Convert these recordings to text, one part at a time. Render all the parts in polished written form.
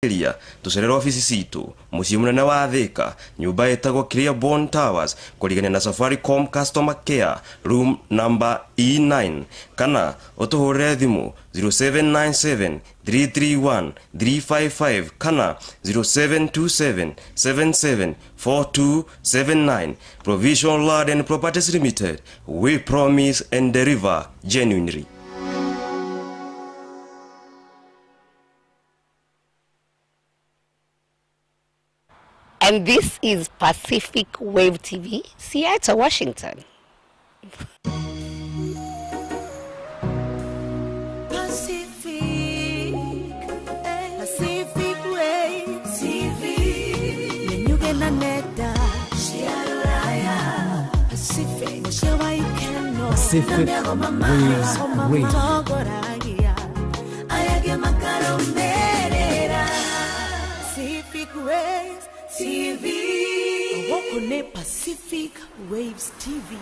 Makĩria tũcerere obici citũ mũciĩ mũnene wa Thika, nyũmba ĩtagwo Clearborn Towers, kũrigania na Safaricom Customer Care, room number E9, kana ũtũhũrĩre thimũ 0797 331 355 kana 0727 77 4279. Provision Land and Properties Limited, we promise and deliver genuinely. And this is Pacific Wave TV, Seattle, Washington. Pacific, Pacific Wave TV. Nenyuge na nenda cia rũraya. Pacific, mũciĩ wa ikeno. Pacific Waves Radio. Matongoragia aya makarũmĩrĩra. Pacific Waves TV. Gũkũ nĩ Pacific Waves TV.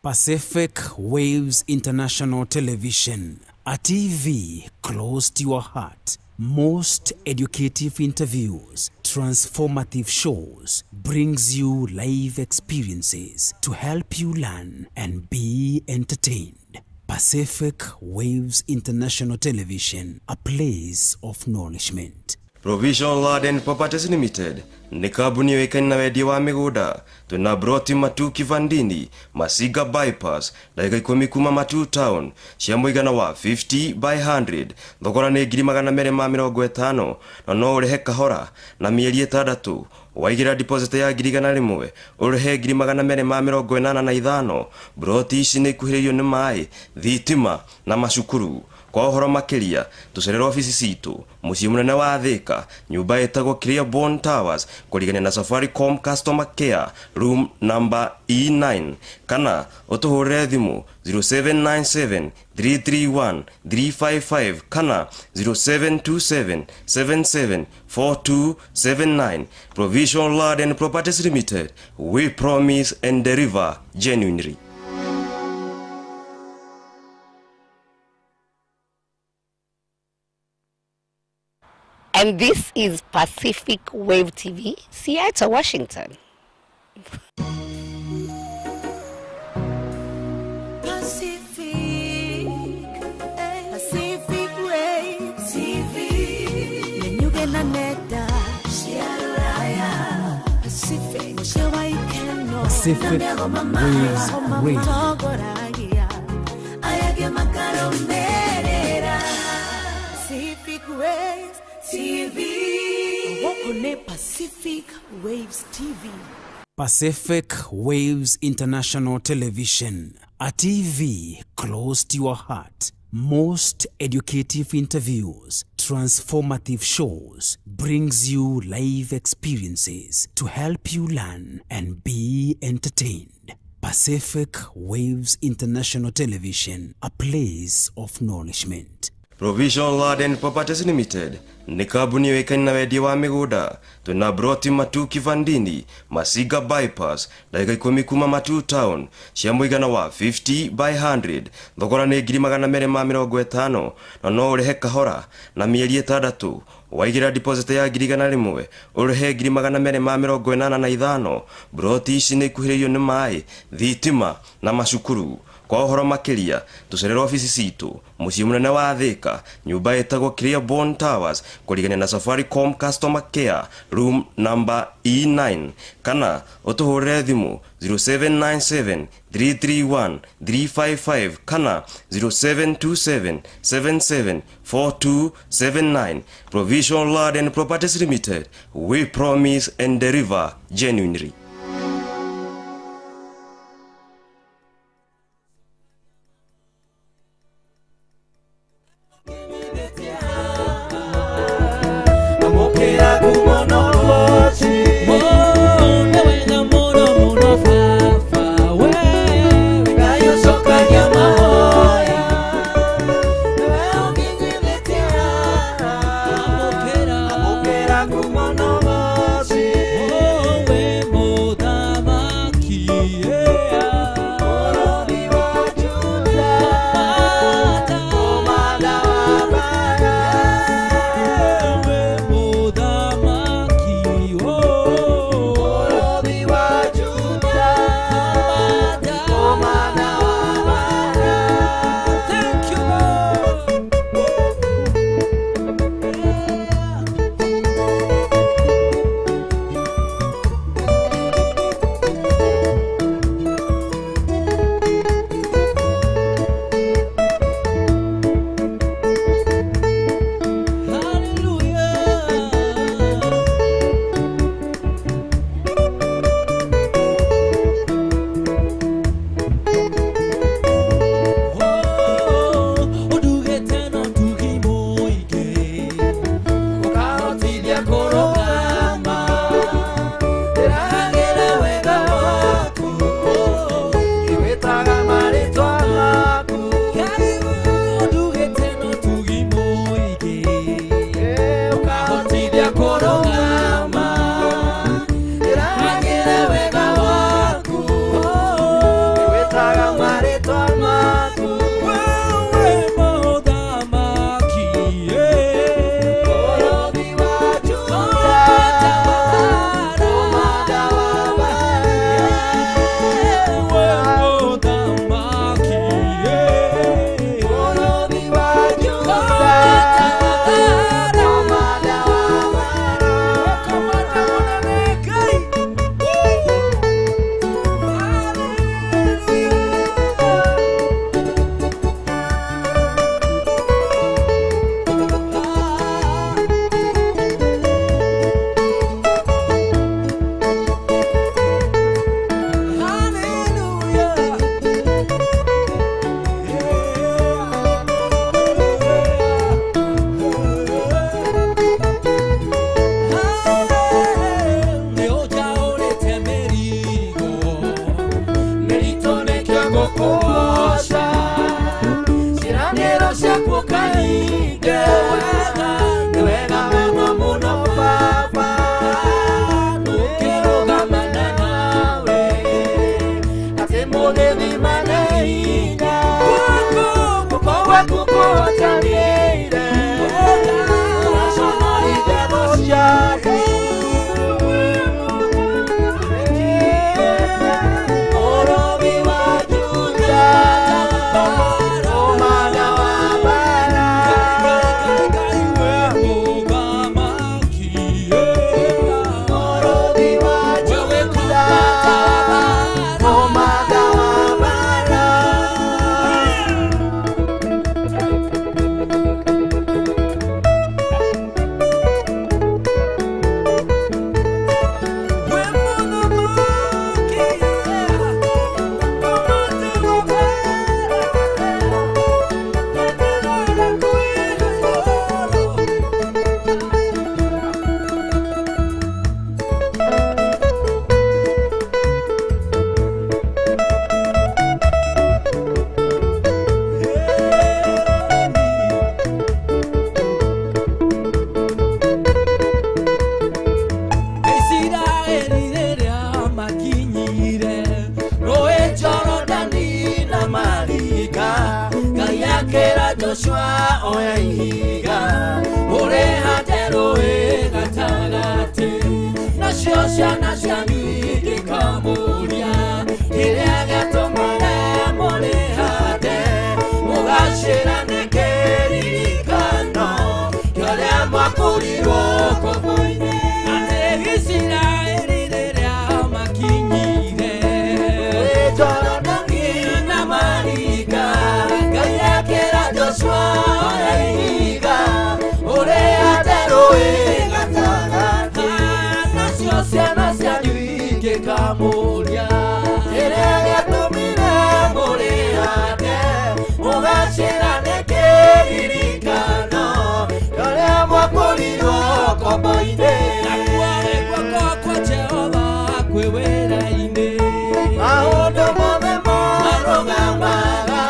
Pacific Waves International Television, a TV close to your heart. Most educative interviews, transformative shows, brings you live experiences to help you learn and be entertained. Pacific Waves International Television, a place of nourishment. Provision Land and Properties Limited nĩ kambuni yũĩkaine na wendia wa mĩgũnda. Twĩna broti Matu Kivandini, Masiga Bypass, ndagĩka 10 kuma Matu Town, cia mũigana wa 50 by 100. Thogora nĩ 250,000, na no ũrĩhe kahora na mĩeri 6. Waigĩra deposit ya 100,000, ũrĩhe 285,000. Broti ici nĩ ikuhĩrĩirio nĩ maĩ, thitima na macukuru. Kwa ũhoro makĩria tũcerere obici citũ mũciĩ mũnene wa Thika, nyũmba ĩtagwo Clearborn Towers, kũrigania na Safaricom Customer Care, room number E9, kana ũtũhũrĩre thimũ 0797 331 355 kana 0727 77 4279. Provision Land and Properties Limited, we promise and deliver genuinely. And this is Pacific Wave TV, Seattle, Washington. Pacific, Pacific Wave TV. Nenyuge na nenda cia rũraya. Pacific, mũciĩ wa ikeno. Pacific Waves Radio. Matongoragia aya makarũmĩrĩra. Pacific Waves TV. Gũkũ nĩ Pacific Waves TV. Pacific Waves International Television, a TV close to your heart. Most educative interviews, transformative shows, brings you live experiences to help you learn and be entertained. Pacific Waves International Television, a place of nourishment. Provision Land and Properties Limited nĩ kambuni yũĩkaine na wendia wa mĩgũnda. Twĩna broti Matu Kivandini, Masiga Bypass, ndagĩka 10 kuma Matu Town, cia mũigana wa 50 by 100. Thogora nĩ 250,000, na no ũrĩhe kahora na mĩeri 6. Waigĩra deposit ya 100,000, ũrĩhe 285,000. Broti ici nĩ ikuhĩrĩirio nĩ maĩ, thitima na macukuru. Kwa ũhoro makĩria tũcerere obici citũ mũciĩ mũnene wa Thika, nyũmba ĩtagwo Clearborn Towers, kũrigania na Safaricom Customer Care, room number E9, kana ũtũhũrĩre thimũ 0797 331 355 kana 0727 77 4279. Provision Land and Properties Limited, we promise and deliver genuinely. Joshua oya ihiga ũrĩhande rũĩ gatagatĩ nacio ciana cianyu ingĩkamũria kĩrĩa gĩatũmaga mũrĩhande mũgacĩra nĩ kĩririkano kĩa ũrĩa mwakũrirwo ngombo-inĩ atĩ Isiraeli rĩrĩa makinyire Jorodani na maringa Ngai akĩra Joshua oya ihiga ũrĩhande rũĩ gatagatĩ nacio ciana cianyu ingĩkamũria kĩrĩa gĩatũmire mũrĩhande mũgacĩra nĩ kĩririkano kĩa ũrĩa mwakũrirwo ngombo-inĩ nakuo guoko kwa Jehova kwĩ wĩra-inĩ maũndũ mothe marũgamaga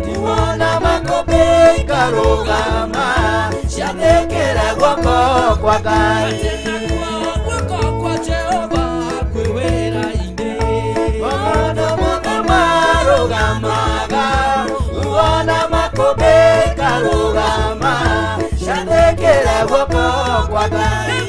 tuona makũmbĩ ikarũgama ciathĩkĩre guoko kwa Ngai nakuo guoko kwa Jehova kwĩ wĩra-inĩ maũndũ mothe marũgamaga tuona makũmbĩ ikarũgama ciathĩkĩre guoko kwa Ngai.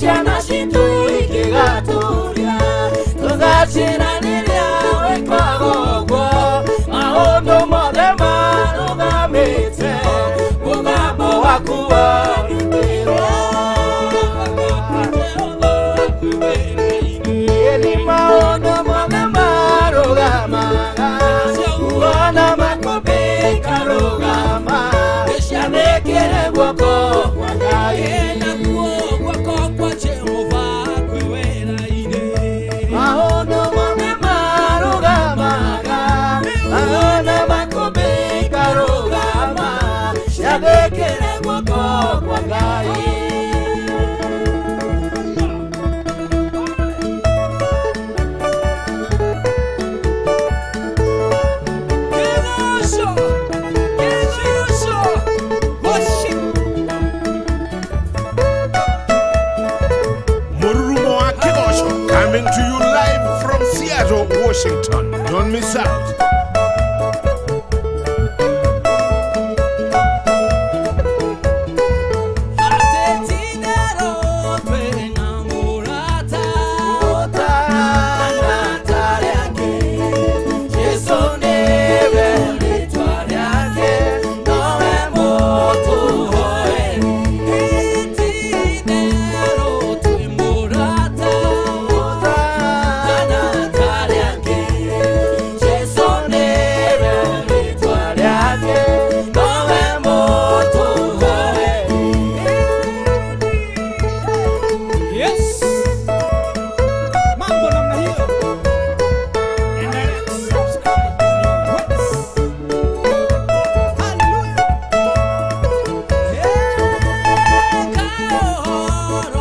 Ciana citũ ingĩgatũria tũgaciranĩria wĩkaga ũguo maũndũ mothe marũgamĩte mũgambo waku warutĩrwo ĩni maũndũ mothe marũgamaga uona makũmbĩ ikarũgama cianĩkĩre guoko kwa Ngai. Coming to you live from Seattle, Washington. Don't miss out. Hallelujah.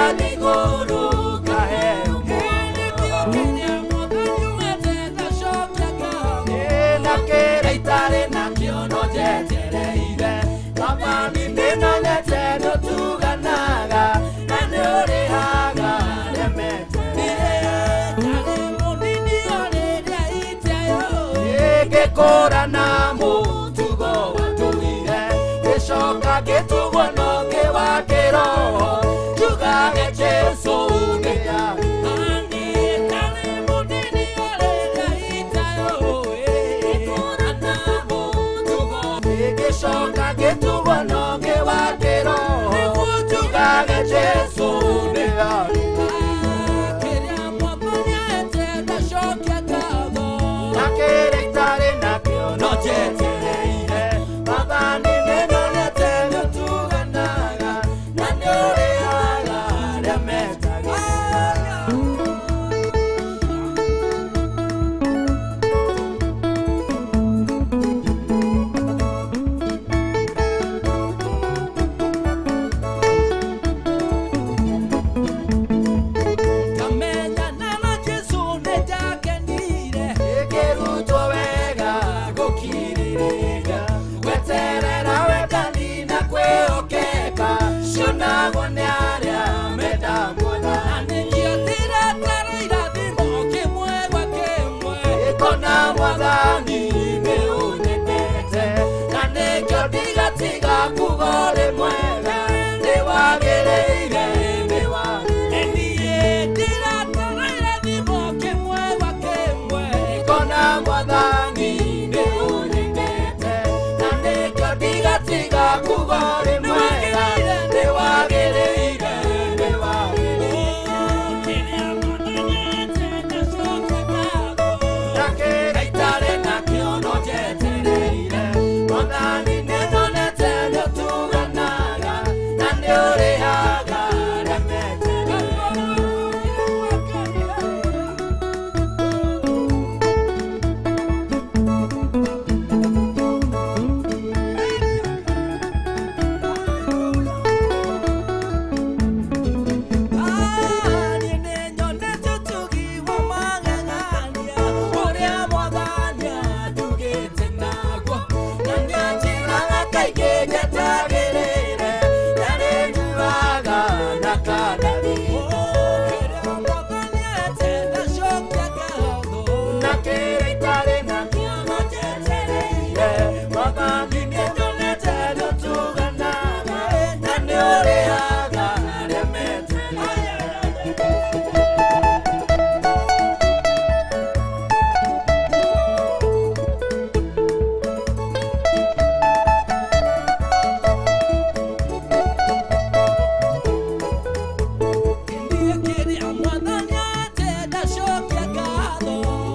Ngathiĩ igũrũ ngaheo na kĩrĩa itarĩ nakĩo no njetereire. Mwathani nĩnyonete nĩũtuganaga na nĩũrĩhaga arĩa metereire. Ngĩkũrana mũtugo watũire, ngĩcoka ngĩtugwo no ngĩwa kĩroho, njugage Jesũ nĩarĩ. Ngĩcoka ngĩtugwo no ngĩwa kĩroho, njugage Jesũ nĩarĩ. Na kĩrĩa itarĩ nakĩo no njetereire. Mwathani nĩnyonete nĩũtuganaga na nĩũrĩhaga arĩa metagĩrĩra. Ĩkĩrutwo wega gũkirĩrĩria, gweterera wendani na kwĩhokeka, cionagwo nĩ arĩa menda Mwathani. Ĩkona Mwathani nĩũnyendete, na nĩkĩo ndigatiga kuga ũrĩ mwega, nĩwagĩrĩire, nĩwagĩrĩire. Kona Mwathani nĩũnyendete, na nĩkĩo ndigatiga kuga ũrĩ mwega, nĩwagĩrĩire, nĩwagĩrĩire. Na kĩrĩa itarĩ nakĩo no njetereire. Mwathani nĩnyonete nĩũtuganaga na nĩũrĩhaga arĩa metereire. Na nĩũrĩhaga arĩa metereire.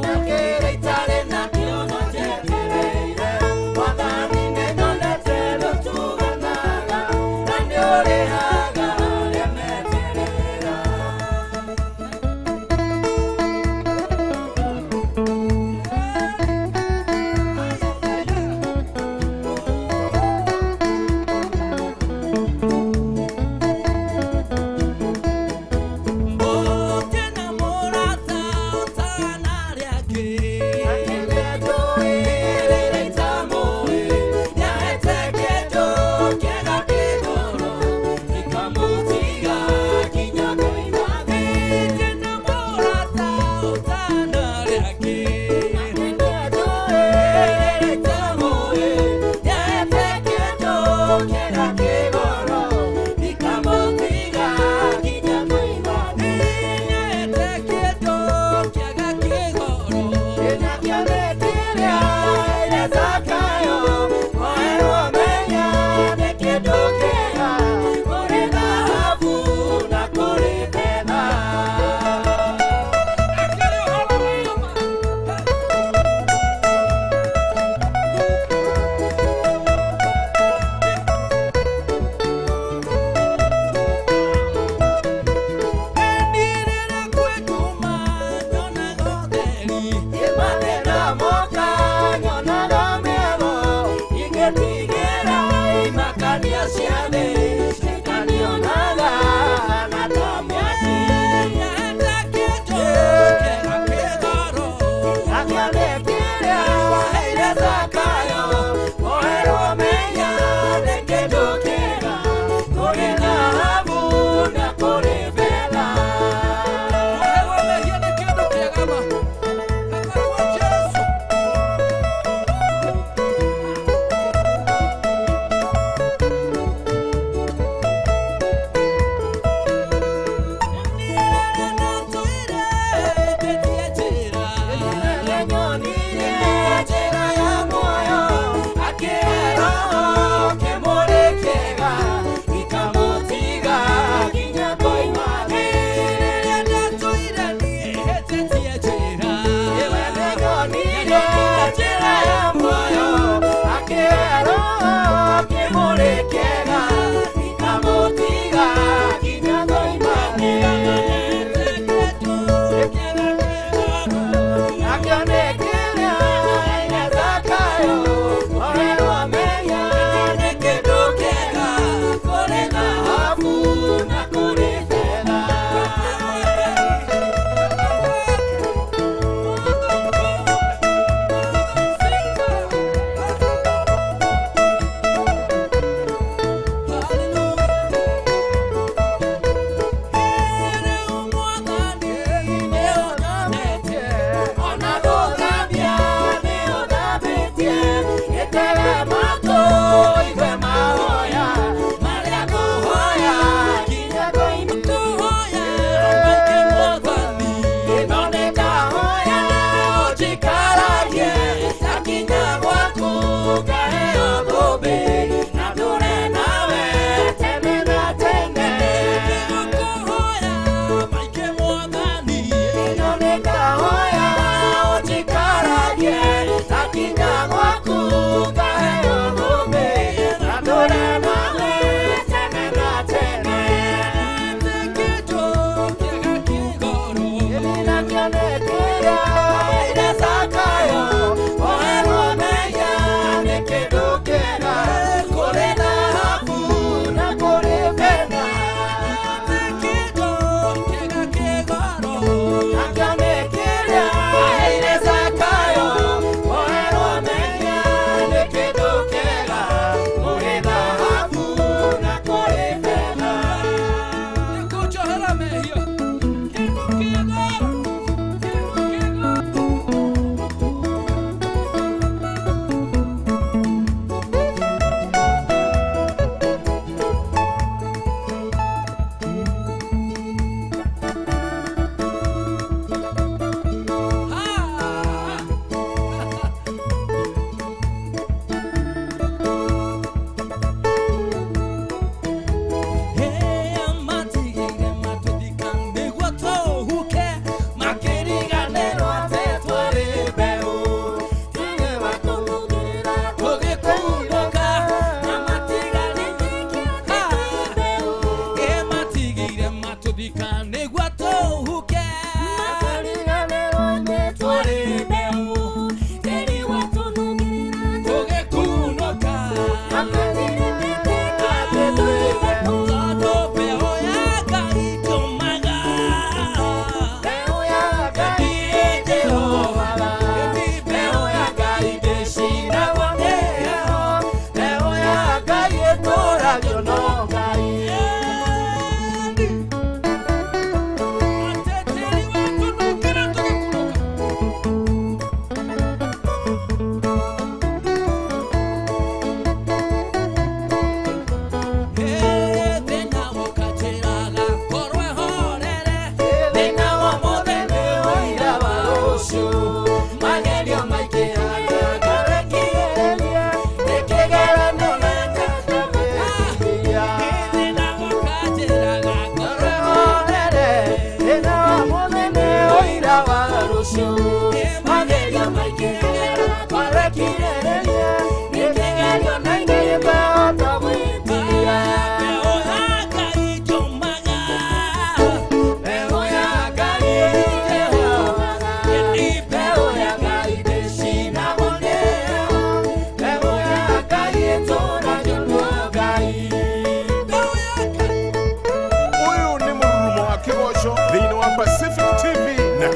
Na kĩrĩa itarĩ nakĩo no njetereire. Mwathani nĩnyonete nĩũtuganaga na nĩũrĩhaga arĩa meterera. Ciathĩ cikanionaga na ta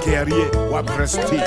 Kiarie wa Prestige.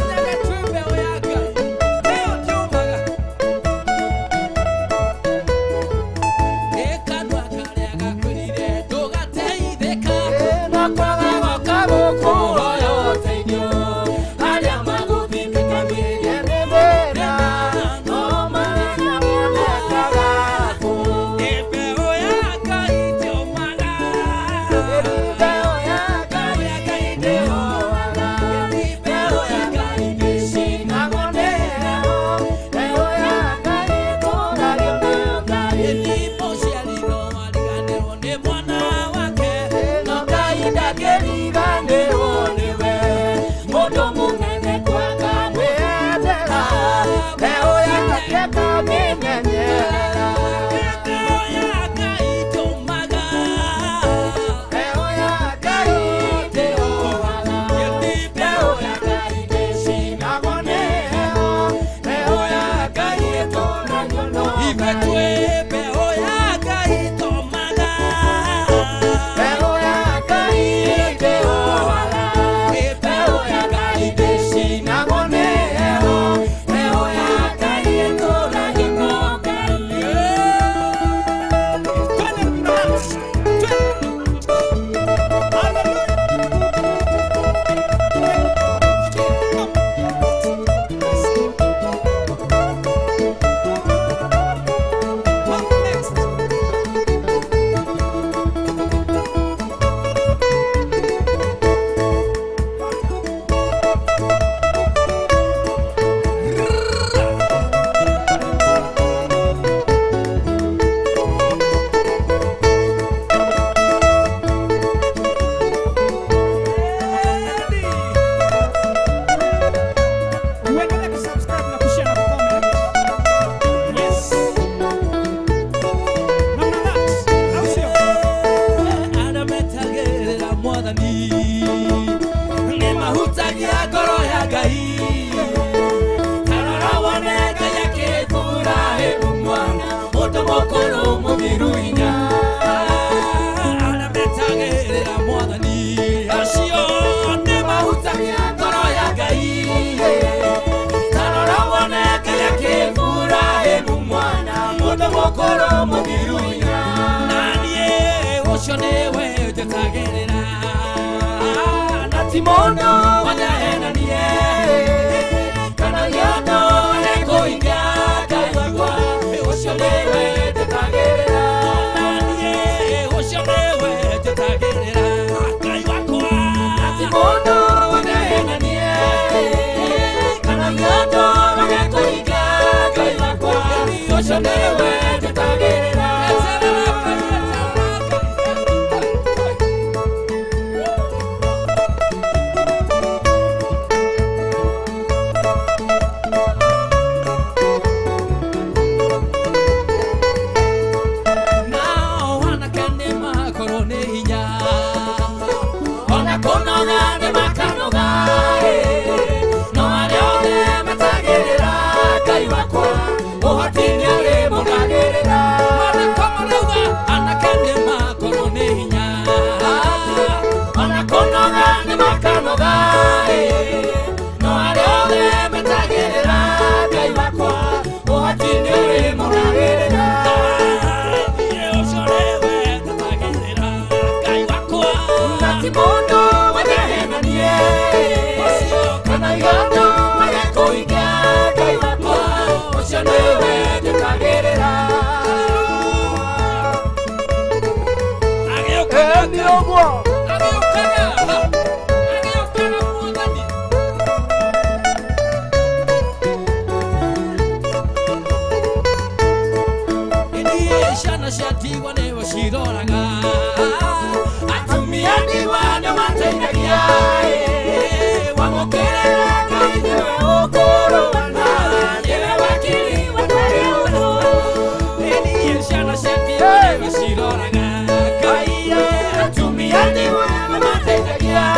Atumia ndiwa, mama teitagia.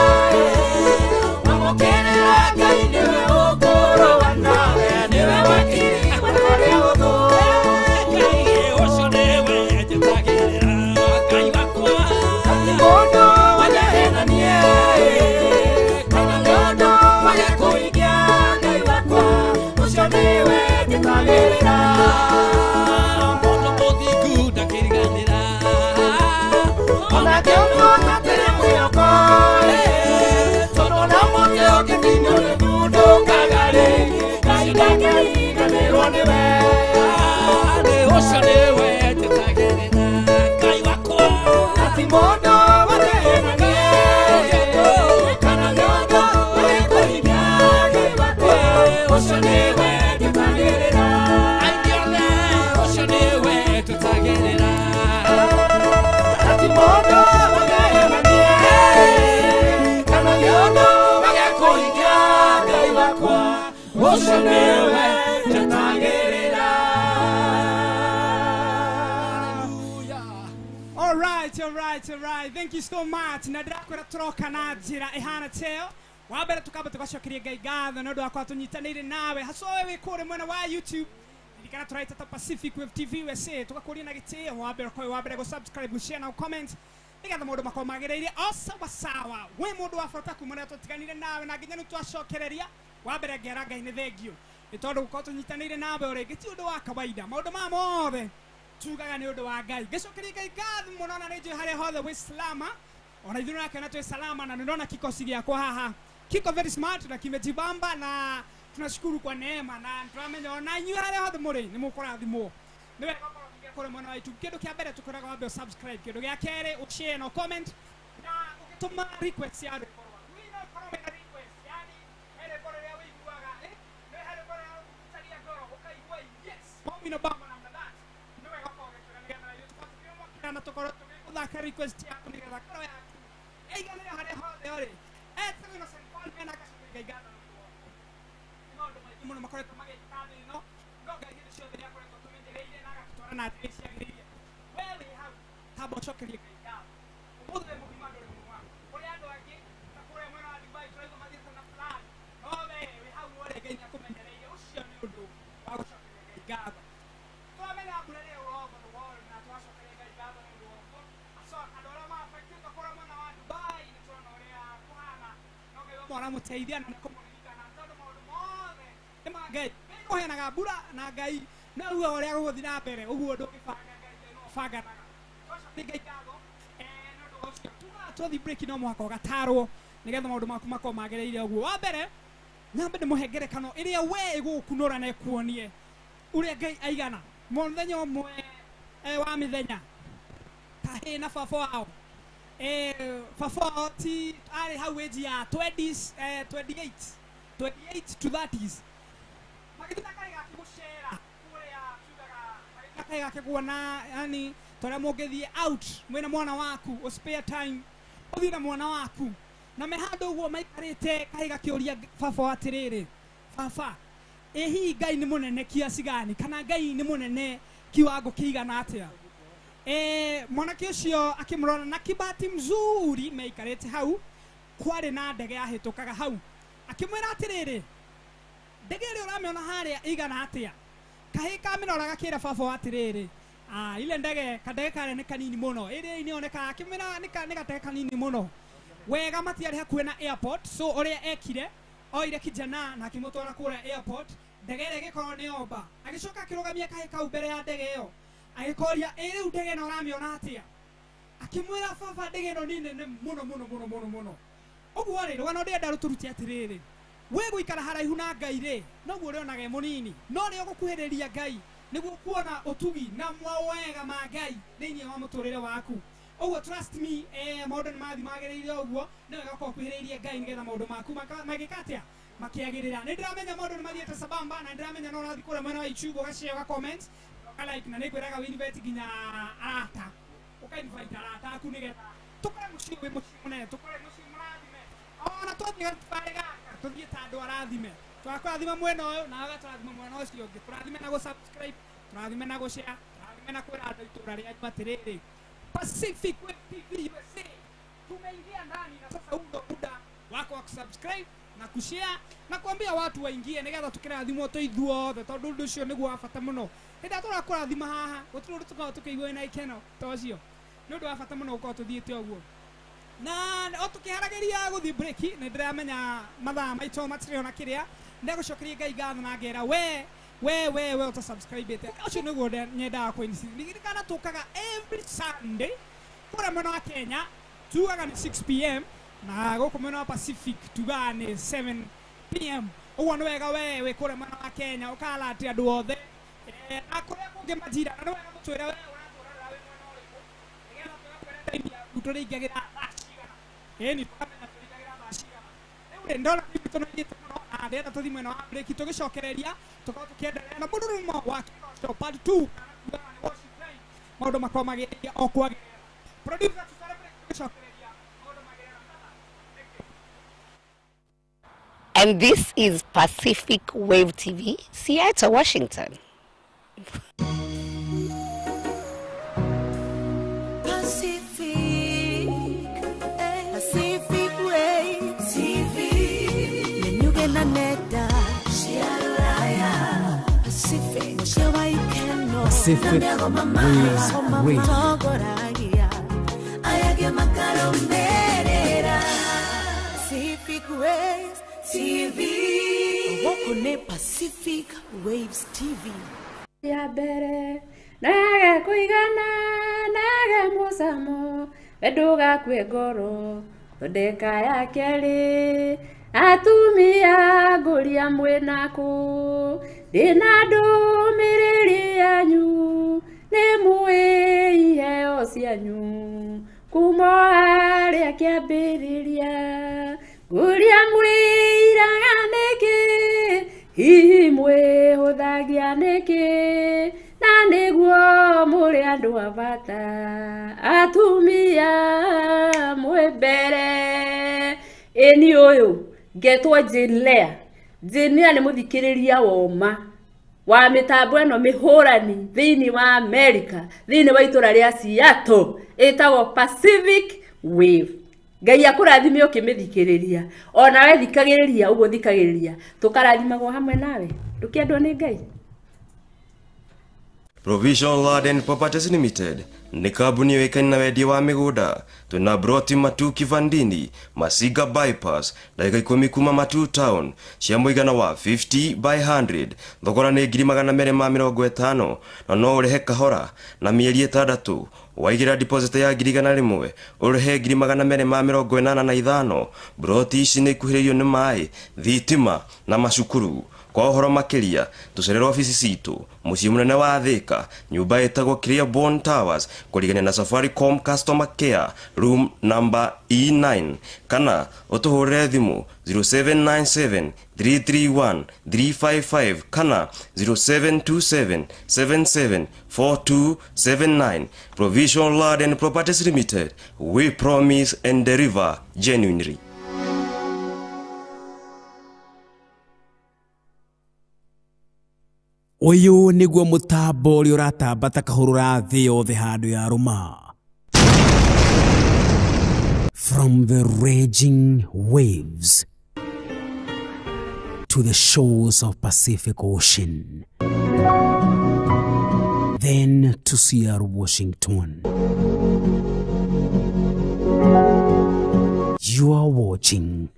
njeteragĩrĩra mũndũ mũthingu ndakĩriganĩra onake ũndũ mwĩhoko tondũ na mũtĩ ũngĩtinio nĩguo ndũkaga rĩngĩ Ngai ndangĩriganĩrwo nĩwe nĩ ũcio nĩwe njetagĩrĩra Ngai wakwa ati mũndũ watehenanie kana nĩ ũndũ wĩkũhinya Ngai wakwa ũcio nĩwe njetagĩrĩra aingĩ ũcio nĩwe tũtagĩrĩra ati mũndũ watehenanie kana nĩ ũndũ wagekũhinya Ngai wakwa ũcio nĩwe njetagĩrĩra. All right, all right, all right. Thank you so much. Na ndĩrakwĩra tũroka na njĩra ĩhana teo. Wa mbere tũkamba tũgacokeria Ngai ngatho nĩ ũndũ wa tũnyitanĩire nawe hasa wewe wĩ kũrĩa mwena wa YouTube. Ririkana tũraita ta Pacific Wave TV USA tũgakũria na gĩtĩo wa mbere kwa wa mbere go subscribe, share na comment nĩgetha maũndũ makorwo magĩrĩire o sawa sawa. Wĩ mũndũ wa bata kuma ũrĩa tũtiganire nawe na nginya nĩ twacokereria. Wa mbere ngera Ngai nĩ thengio nĩ tondũ gũkorwo tũnyitanĩire nawe o rĩngĩ ti ũndũ wa kawaida. Maũndũ maya mothe tugaga nĩ ũndũ wa Ngai. Ngĩcokeria Ngai ngatho mũno na nĩ njũĩ harĩa hothe wĩ salama ona ithuĩ nake na twĩ salama na nĩndona kikosi gĩakwa haha kiko very smart na kimejibamba na tunashukuru kwa neema na turamenya ona inyuĩ harĩa hothe mũrĩ nĩ mũkũrathimwo. Nĩ wega gũkorwo ũkĩingĩra kũrĩa mwena wa YouTube. Kĩndũ kĩa mbere tũkwĩraga wambe subscribe, kĩndũ gĩa kerĩ ũshare na comment na ũgĩtũma request ya rwĩmbo rwaku. Wĩ no ũkorwo wĩna request, yani he rwĩmbo rũrĩa wĩiguaga, nĩ he rwĩmbo rũrĩa rũkũhutagia ngoro ũkaigua yes maumino bamba namna that. Nĩ wega gũkorwo ũgĩtwĩra nĩgetha ithuĩ tũkorwo tũkĩmwakĩra na tũkorwo tũgĩgũthaka request yaku nĩgetha ngoro yaku ĩiganĩre harĩa hothe ũrĩ. Etagwo Innocent Paul mena gacokeria Ngai ngatho nĩ ũndũ wa nĩ maũndũ maingĩ mũno makoretwo magĩkĩka thĩ ĩno no Ngai hĩndĩ ciothe nĩ akoretwo atũmenyereire na agatũtwara na njĩra ciagĩrĩire. We wĩ hau tamba ũcokerie Ngai ngatho. Ũmũthĩ wĩ mũgima ndũrĩ mũrwaru. Kũrĩ andũ angĩ ta kũrĩa mwena wa Dubai tũraigua mathiĩte na plan no we wĩ hau ũrĩ Ngai nĩ akũmenyereire. Ũcio nĩ ũndũ wa gũcokeria Ngai ngatho. Tũramenya mbura nĩ all over the world na tũracokeria Ngai ngatho nĩ ũndũ wa ũguo. So andũ arĩa maaffectĩtwo kũrĩa mwena wa Dubai nĩ tũrona ũrĩa kũhana no Ngai wamwe aramũteithia na nĩ kũmũririkana tondũ maũndũ mothe nĩ ma Ngai. Ngai nĩũheanaga mbura na Ngai no uga ũrĩa gũgũthiĩ na mbere ũguo ndũngĩbanga Ngai no ũbanganaga. Tũracokeria Ngai ngatho nĩ ũndũ ũcio. Tugaga twathiĩ break no mũhaka ũgatarwo nĩgetha maũndũ maku makorwo magĩrĩire ũguo. Wa mbere nyambe ndĩmũhe ngerekano ĩrĩa we ĩgũgũkunũra na ĩkuonie ũrĩa Ngai aigana. Mũthenya ũmwe wa mĩthenya kahĩ na baba wao baba wao ti arĩ hau age ya 20s 28 to 30s magĩthiĩ na kahĩ gake gũcera kũrĩa tugaga magĩthiĩ na kahĩ gake kuona yani torĩa mũngĩthiĩ out mwĩna mwana waku o spare time ũthiĩ na mwana waku na me handũ ũguo maikarĩte kahĩ gakĩũria baba wao atĩrĩrĩ, baba ĩ hihi Ngai nĩ mũnene kiasi gani kana Ngai nĩ mũnene kiwango kĩigana atĩa? Mwanake ũcio akĩmũrora na kibati mzuri meikarĩte hau kwarĩ na ndege yahĩtũkaga hau akĩmwĩra atĩrĩrĩ, ndege ĩrĩa ũramĩona harĩa ĩigana atĩa? Kahĩ kamĩrora gakĩra baba wa atĩrĩrĩ, ile ndege kandege karĩa nĩ kanini mũno ĩrĩa inĩoneka akĩmwĩra nĩ gatege kanini mũno. Wega matiarĩ hakuhĩ na airport so ũrĩa ekire oire kijana na akĩmũtwara kũrĩa airport ndege ĩrĩa ĩgĩkorwo nĩ yomba. Agĩcoka akĩrũgamia kahĩ kau mbere ya ndege ĩyo agĩkoria ĩ rĩu ndege ĩno ũramĩona atĩa? Akĩmwĩra baba ndege ĩno nĩ nene mũno mũno mũno mũno mũno. Ũguo rĩ rũgano ndĩrenda rũtũrute atĩrĩrĩ, wĩ gũikara haraihu na Ngai rĩ noguo ũrĩonaga ĩ mũnini no rĩo gũkuhĩrĩria Ngai nĩguo kuona ũtugi na mawega ma Ngai thĩinĩ wa mũtũrĩre waku. Ũguo trust me maũndũ nĩ mathiĩ magĩrĩire ũguo nĩ wega gũkorwo ũkuhĩrĩirie Ngai nĩgetha maũndũ maku magĩka atĩa makĩagĩrĩra. Nĩ ndĩramenya maũndũ nĩ mathiĩte sambamba na nĩndĩramenya no ũrathiĩ kũrĩa mwena wa YouTube ũgashare ũga comment ũga like na nĩngwĩraga wĩ invite nginya arata ũka invite arata aku nĩgetha tũkore mũciĩ wĩ mũciĩ mũnene tũkore mũciĩ mũrathime ona twathiĩ gathibarĩ gaka tũthiĩ ta andũ arathime twakũrathima mwena ũyũ nawe ũgatũrathima mwena ũcio ũngĩ tũrathime na gũ subscribe tũrathime na gũ share tũrathime na kwĩra andũ itũra rĩanyu atĩrĩrĩ Pacific Wave TV USA tumeingia ndani na sasa huu ndo muda wako wa kusubscribe na kushare na kuambia watu waingie nĩgetha tũkĩrathimwo tũ ithuothe tondũ ũndũ ũcio nĩguo wa bata mũno. Hĩndĩ ĩrĩa tũrakũrathima haha gũtirĩ ũndũ tũkoragwo tũkĩigua wĩna ikeno ta ũcio. Nĩ ũndũ wa bata mũno gũkorwo tũthiĩte ũguo. Na o tũkĩharagĩria gũthiĩ break nĩ ndĩramenya mathaa maitũ matirĩ ona kĩrĩa ndegũcokeria Ngai ngatho na ngera we We uta subscribe ite ucio niguo nyendaga kũinsist. Ririkana tũkaga every Sunday kũrĩa mwena wa Kenya tugaga nĩ 6 p.m. na gũkũ mwena wa Pacific tugaga nĩ 7 p.m. Ũguo nĩ wega we wĩ kũrĩa mwena wa Kenya ũkalate andũ othe na kũrĩa kũngĩ majira, na nĩ wega mũtwĩre we ũratũrorera wĩ mwena ũrĩkũ nĩgetha tũgakwĩra time yaku tũrĩingagĩra thaa cigana. Ĩni tũkamenya tũrĩingagĩra thaa cigana. Rĩu rĩ, ndona hivi tũnogete mũno na ndĩrenda tũthiĩ mwena wa break, tũgĩcokereria tũkorwo tũkĩendelea na mũrurumo wa kĩroco part 2, kana tugaga nĩ worship time. Maũndũ makorwo magĩthiĩ o kwagĩrĩra. Producer, tutware break, tũgĩcokereria maũndũ magĩrĩra. Thank you. And this is Pacific Wave TV, Seattle, Washington. Pacific, Pacific Wave TV. Menyuge na nenda cia rũraya. Pacific, mũciĩ wa ikeno. Pacific Waves Radio. Matongoragia aya angĩ makarũmĩrĩra. Pacific Waves TV. Gũkũ nĩ Pacific Waves TV. Ya mbere nage kũigana nage mũcamo, we ndũgakue ngoro. Thondeka ya kerĩ, atumia ngũria mwĩnakũ, ndĩna ndũmĩrĩri yanyu, nĩ mũĩ iheo cianyu kuma o harĩa kĩambĩrĩria. Ngũria mwĩiraga nĩkĩ, hihi mwĩhũthagia nĩkĩ, na nĩguo mũrĩ andũ a bata, atumia mwĩ mbere. Ĩni ũyũ ngetwo Jane Lea. Jane Lea nĩ mũthikĩrĩria woma wa mĩtambo ĩno mĩhũrani thĩinĩ wa America, thĩinĩ wa itũra rĩa Seattle, ĩtagwo Pacific Wave. Ngai akũrathime ũkĩmĩthikĩrĩria, onawe thikagĩrĩria ũguo thikagĩrĩria, tũkarathimagwo hamwe nawe. Ndũkĩendwo nĩ Ngai. Provision Land and Properties Limited nĩ kambuni yũĩkaine na wendia wa mĩgũnda. Twĩna broti Matu Kivandini, Masiga Bypass, ndagĩka 10 kuma Matu Town, cia mũigana wa 50 by 100. Thogora nĩ 250,000, na no ũrĩhe kahora na mĩeri 6. Waigĩra deposit ya 100,000, ũrĩhe 285,000. Broti ici nĩ ikuhĩrĩirio nĩ maĩ, thitima na macukuru. Kwa ũhoro makĩria, tũcerere obici citũ mũciĩ mũnene wa Thika, nyũmba ĩtagwo Clearborn Towers, kũrigania na Safaricom Customer Care, room number E9, kana ũtũhũrĩre thimũ 0797 331 355 kana 0727 77 4279. Provision Land and Properties Limited, we promise and deliver genuinely. Ũyũ nĩguo mũtambo ũrĩa ũratamba ta kahũrũra thĩ yothe handũ ya rũma. From the raging waves to the shores of Pacific Ocean, then to Seattle, Washington. You are watching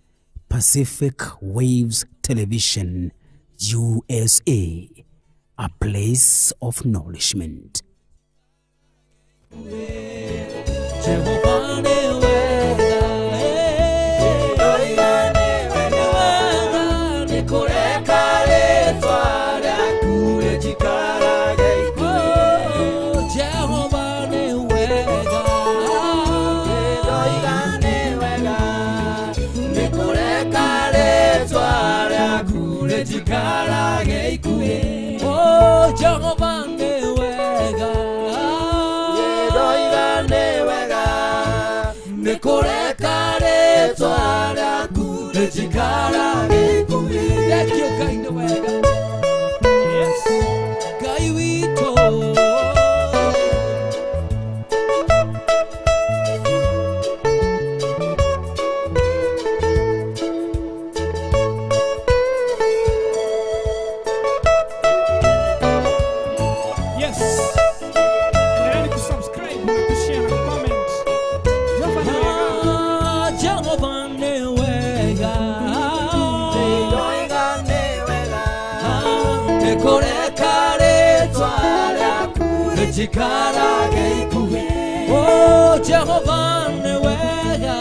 Pacific Waves Television, USA, a place of nourishment. Jehova nĩ wega, ndoiga nĩ wega, nĩ kũreka rĩtwa rĩaku rĩnjikarage ikuhĩ. Jehova nĩ wega, ndoiga nĩ wega, nĩ kũreka rĩtwa rĩaku rĩnjikarage ikuhĩ. Oh, Jehova nĩ wega, ndoiga nĩ wega, nĩ kũreka rĩtwa rĩaku rĩnjikarage ikuhĩ. Thank you, Ngai nĩ wega. Yes. Ngai witũ. Yes. Endeleni kusubscribe na kushare na kucomment. Jehova ni wega. Ah, Jehova nĩ wega. Kũreka rĩtwa rĩaku rĩnjikarage ikuhĩ. Oh, Jehova nĩ wega.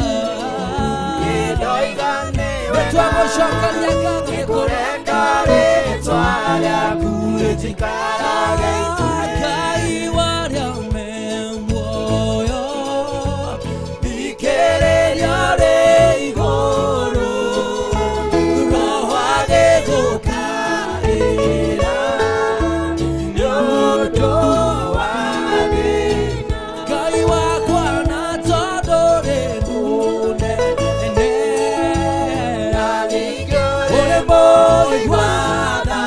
Ndoiga nĩ wega. Nĩtwagũcokeria ngatho. Kũreka rĩtwa rĩaku rĩnjikarage ikuhĩ. Ngai warĩa me muoyo, thikĩrĩria rĩ igũrũ, Roho agĩgũkaĩra nĩ ũndũ wa thĩna. Ngai wakwa na tondũ rĩ mũnene, Na ningĩ ũrĩ mũigua tha,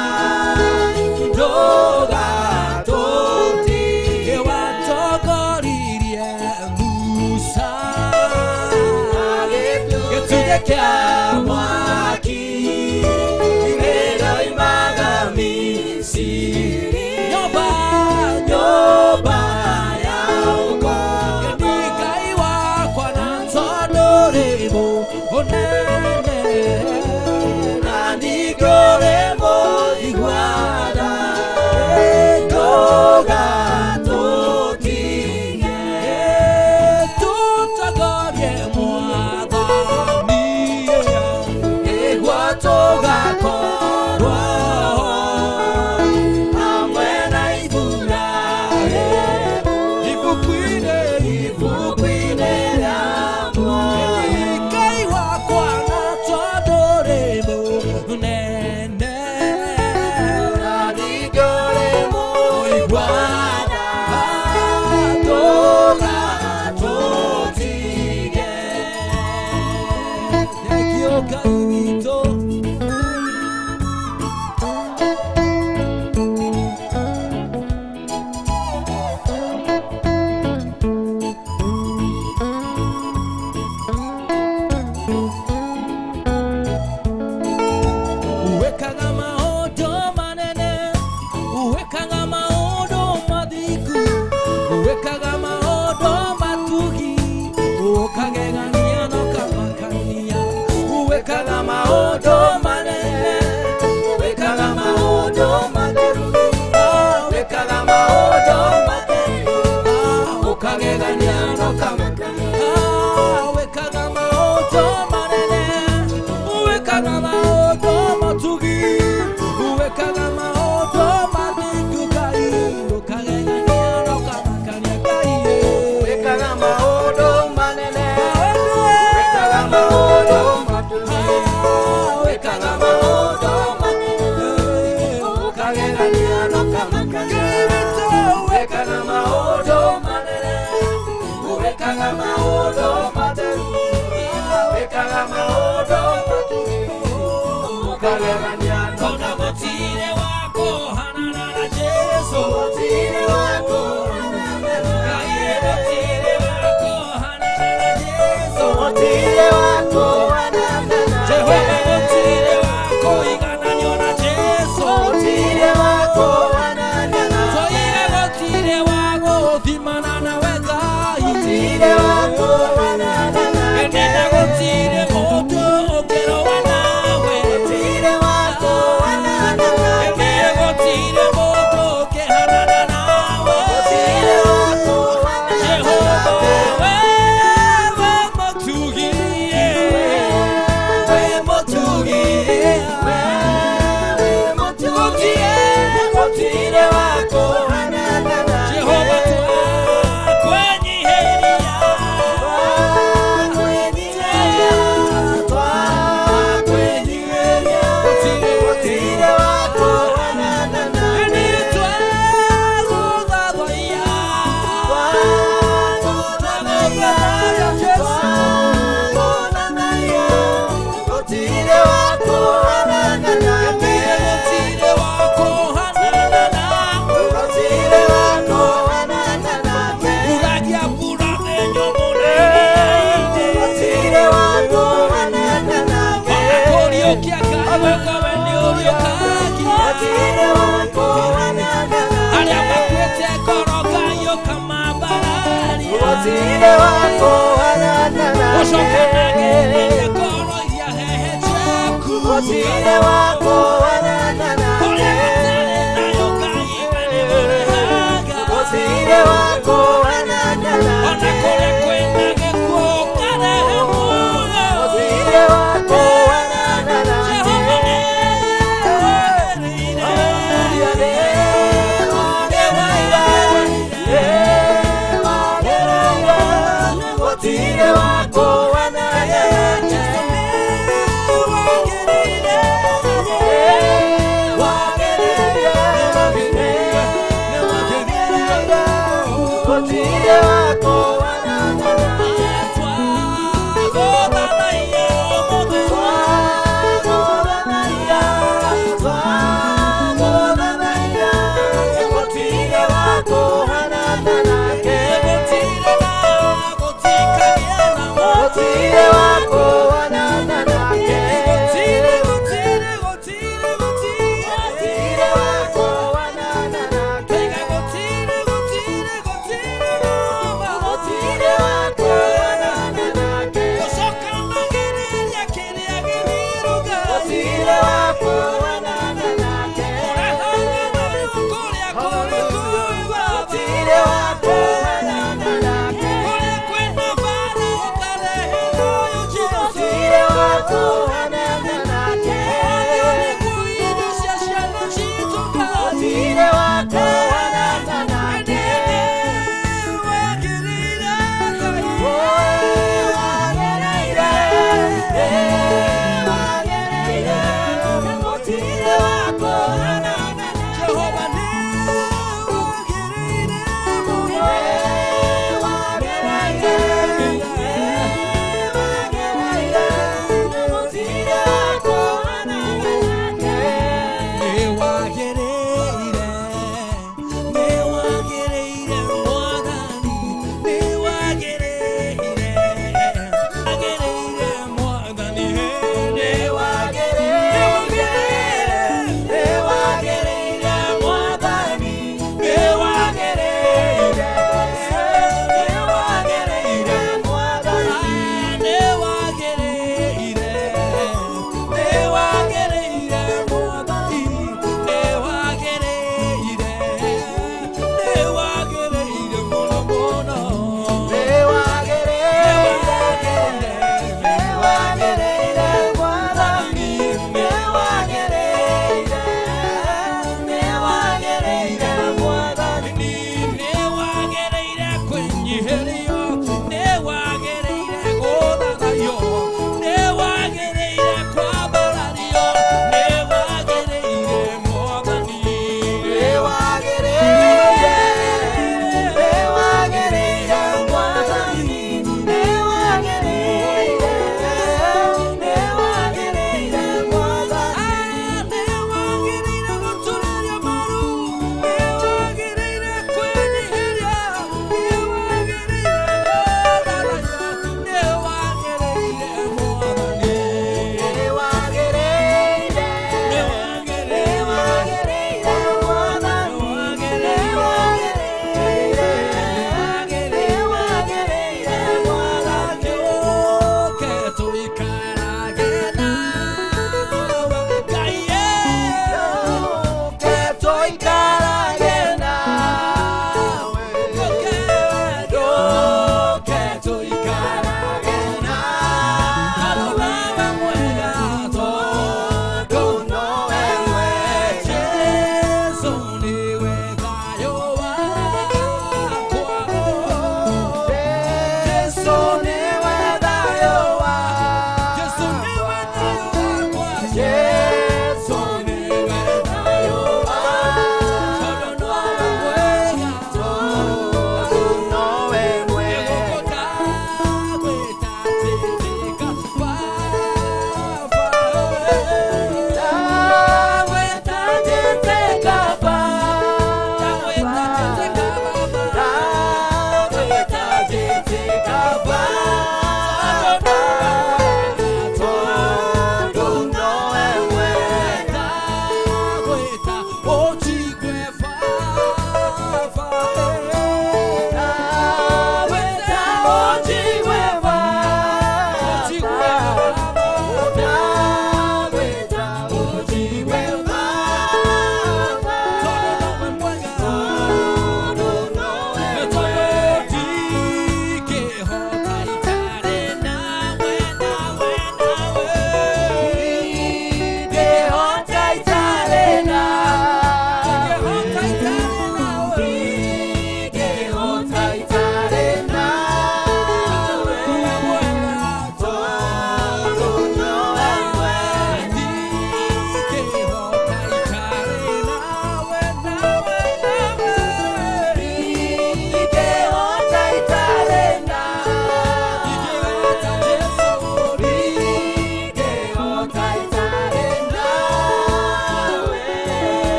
ndũgatũtige. Watongoririe Musa gĩtugĩ kĩa mwaki kĩroimaga Misiri. Nyũmba Nyũmba ya ũkombo. Nĩ Ngai wakwa na tondũ rĩ mũnene, Na ningĩ ũrĩ mũigua tha, ndũgatũtige. Tũtongorie Mwathani, Nĩguo tũgakorwo hamwe na Iburahĩmu. Ibuku-inĩ Ibuku-inĩ rĩa muoyo. Ngai wakwa na tondũ rĩ mũnene, Na ningĩ ũrĩ mũigua tha, ndũgatũtige. Thengiũ Ngai witũ. Wekaga maũndũ manene, wekaga maũndũ mathingu, wekaga maũndũ matugi, ũkagegania na ũkamakania. Wekaga maũndũ manene, Wĩkaga maũndũ matheru, wĩkaga maũndũ matheru, ũkagegania na ũkamakania. Wekaga maũndũ manene, wekaga maũndũ matugi, wekaga maũndũ mathingu, Ngai, ũkagegania na ũkamakania, Ngai. Wĩkaga maũndũ manene, wĩkaga maũndũ matugi, wĩkaga maũndũ manene, ũkagegania na ũkamakania. Wĩkaga maũndũ manene, wĩkaga maũndũ matheru, wĩkaga maũndũ matugi, ũkagegania na Tondũ gũtirĩ wa kũhanana na Jesũ. Gũtirĩ wa kũhanana Ngai, gũtirĩ wa kũhanana na Jesũ. Gũtirĩ wa kũhanana Jehova, gũtirĩ wa kũigananio na Jesũ. Gũtirĩ wa kũhanana Tũire gũtirĩ wa gũthimana nawe Ngai. Gũtirĩ wa kũhanana Ĩndĩ gũtirĩ mũndũ ũngĩrũa nawe. Gũtirĩ wa kũhanana Ĩndĩ gũtirĩ mũndũ ũngĩhanana nawe. Gũtirĩ wa kũhanana Jehova, wewe mũtugi, We mũtugi, we mũtugi, gũtirĩ wa kũhanana Jehova, twakwenyiheria. Gũtirĩ wa kũhanana Ĩndĩ twagũthathaiya. Ĩndĩ gũtirĩ wa kũhanana nawe. Uragia mbura thĩ nyũmũ na iria-inĩ. Ona kũriũkia Ngai wekawe nĩ ũriũkagia. Arĩa makuĩte ngoro Ngai ũkamambararia. Ũcokanagĩrĩria ngoro iria hehenjeku. Kũrĩa gũtarĩ Gũtirĩ wa kũhanana nake. Gũtirĩ, gũtirĩ, gũtirĩ, gũtirĩ. Gũtirĩ wa kũhanana nake. Taiga gũtirĩ, gũtirĩ, gũtirĩ Baba. Gũtirĩ wa kũhanana nake. Gũcoka magĩrĩria kĩrĩa gĩthiru Ngai. Gũtirĩ wa kũhanana nake. Ũrahana kũrĩa kũrĩ kũĩ Baba. Gũtirĩ wa kũhanana nake. Kũrĩa kwĩna mbara ũkarehe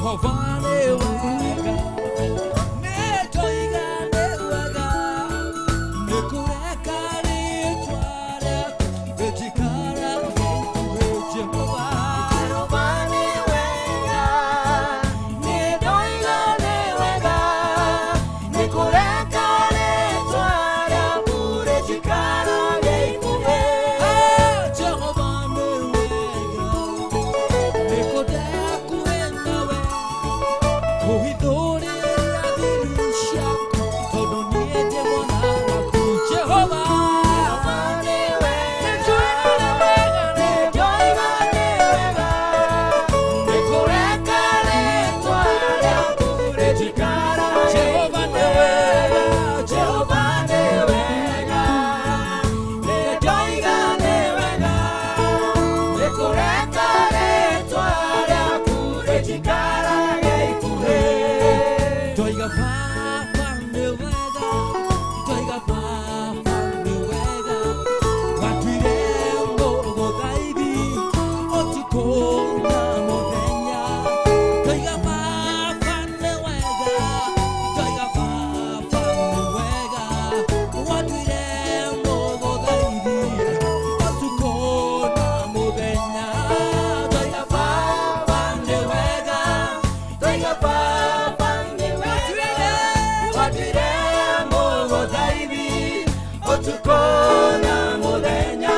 Jehova nĩ wega, nĩ ndoiga nĩ wega, nĩ kũreka rĩtwa rĩaku rĩnjikarage ikuhĩ. Jehova, Jehova nĩ wega, nĩ ndoiga nĩ wega, nĩ kũreka rĩtwa rĩaku rĩnjikarage ikuhĩ. Jehova nĩ wega, nĩ kũndekuhĩ nawe, kũhithũrĩra thiri ciaku, tondũ niĩ ndĩ mwana waku. Jehova, Jehova nĩ wega, nĩ ndoiga nĩ wega, nĩ kũreka rĩtwa rĩaku rĩnjikarage Jehova nĩ ikuhĩ. wega, Jehova nĩ wega, nĩ ndoiga nĩ wega, nĩ kũreka rĩtwa rĩaku rĩnjikarage ikuhĩ. Ndoiga Baba nĩ wega, ndoiga Baba nĩ wega, watuire mũgũthaithi ũtukũ na mũthenya. Ndoiga Baba nĩ wega, ndoiga Baba nĩ wega, watuire mũgũthaithi ũtukũ na mũthenya. Ndoiga Baba nĩ wega, Ndoiga Baba nĩ wega, watuire mũgũthaithi ũtukũ na mũthenya.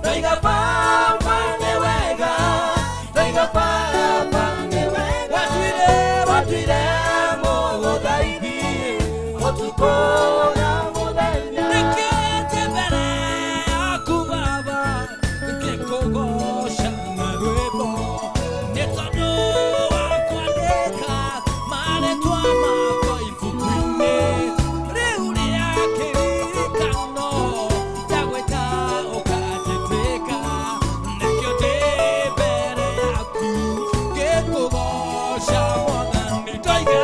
Ndoiga Baba nĩ wega, ndoiga Baba nĩ wega, watuire mũgũthaithi ũtukũ na mũthenya. Nĩkĩte mbere yaku Baba, ngĩkũgooca na rwĩmbo, nĩ tondũ wa kwandĩka marĩtwa makwa ibuku-inĩ rĩu rĩa kĩririkano, ndagwĩta ũkanjĩtĩka, nĩkĩo ndĩ mbere yaku ngĩkũgooca Mwathani. Ndoiga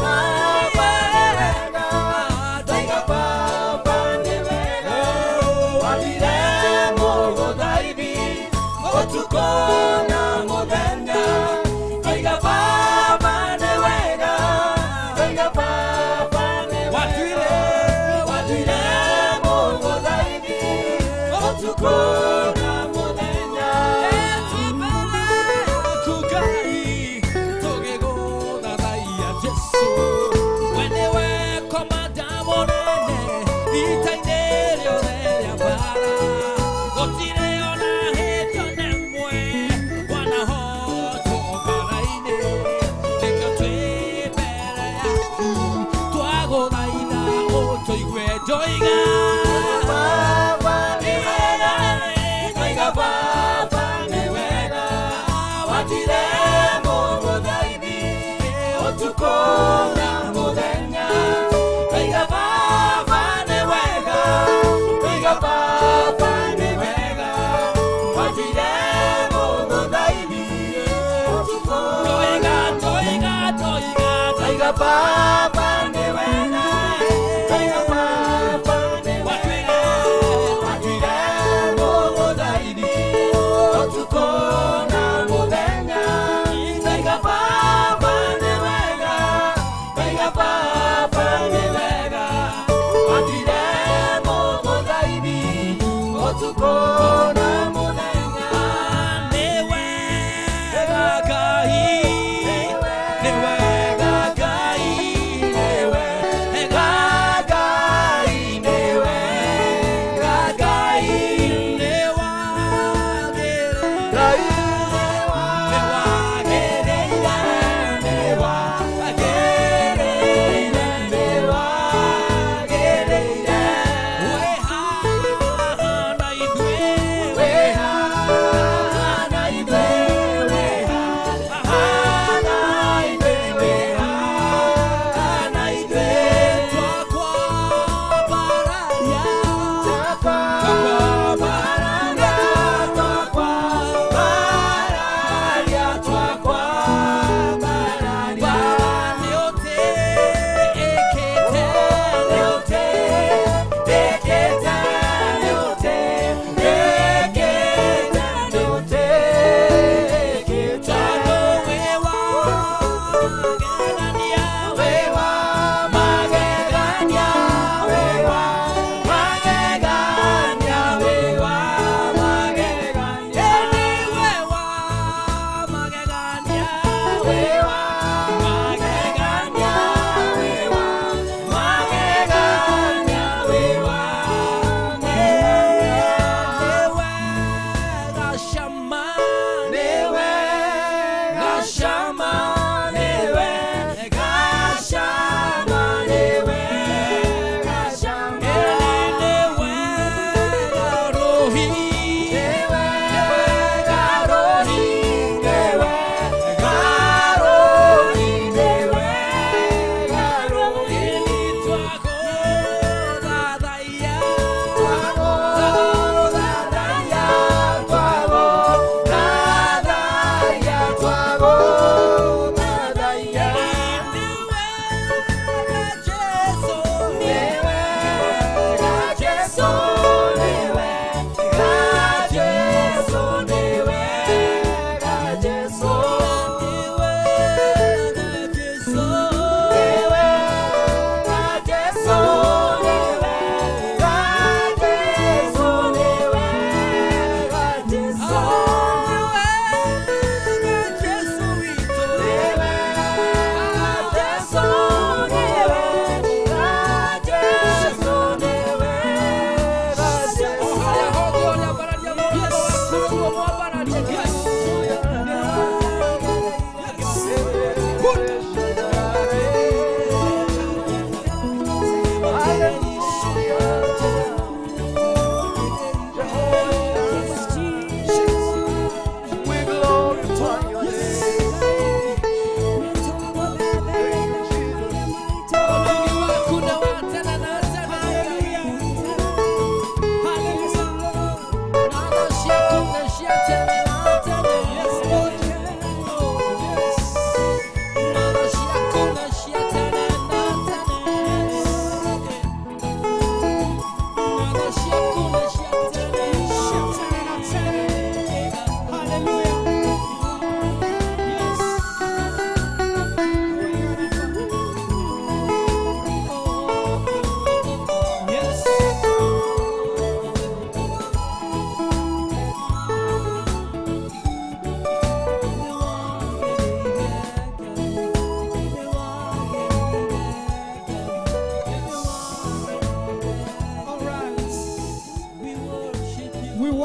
Baba nĩ wega, ndoiga Baba nĩ wega, watuire mũgũthaithi ũtukũ na mũthenya. Ndoiga Baba nĩ wega, ndoiga Baba nĩ wega, watuire mũgũthaithi ũtukũ na mũthenya. Gũtirĩ ona hĩndĩ ona ĩmwe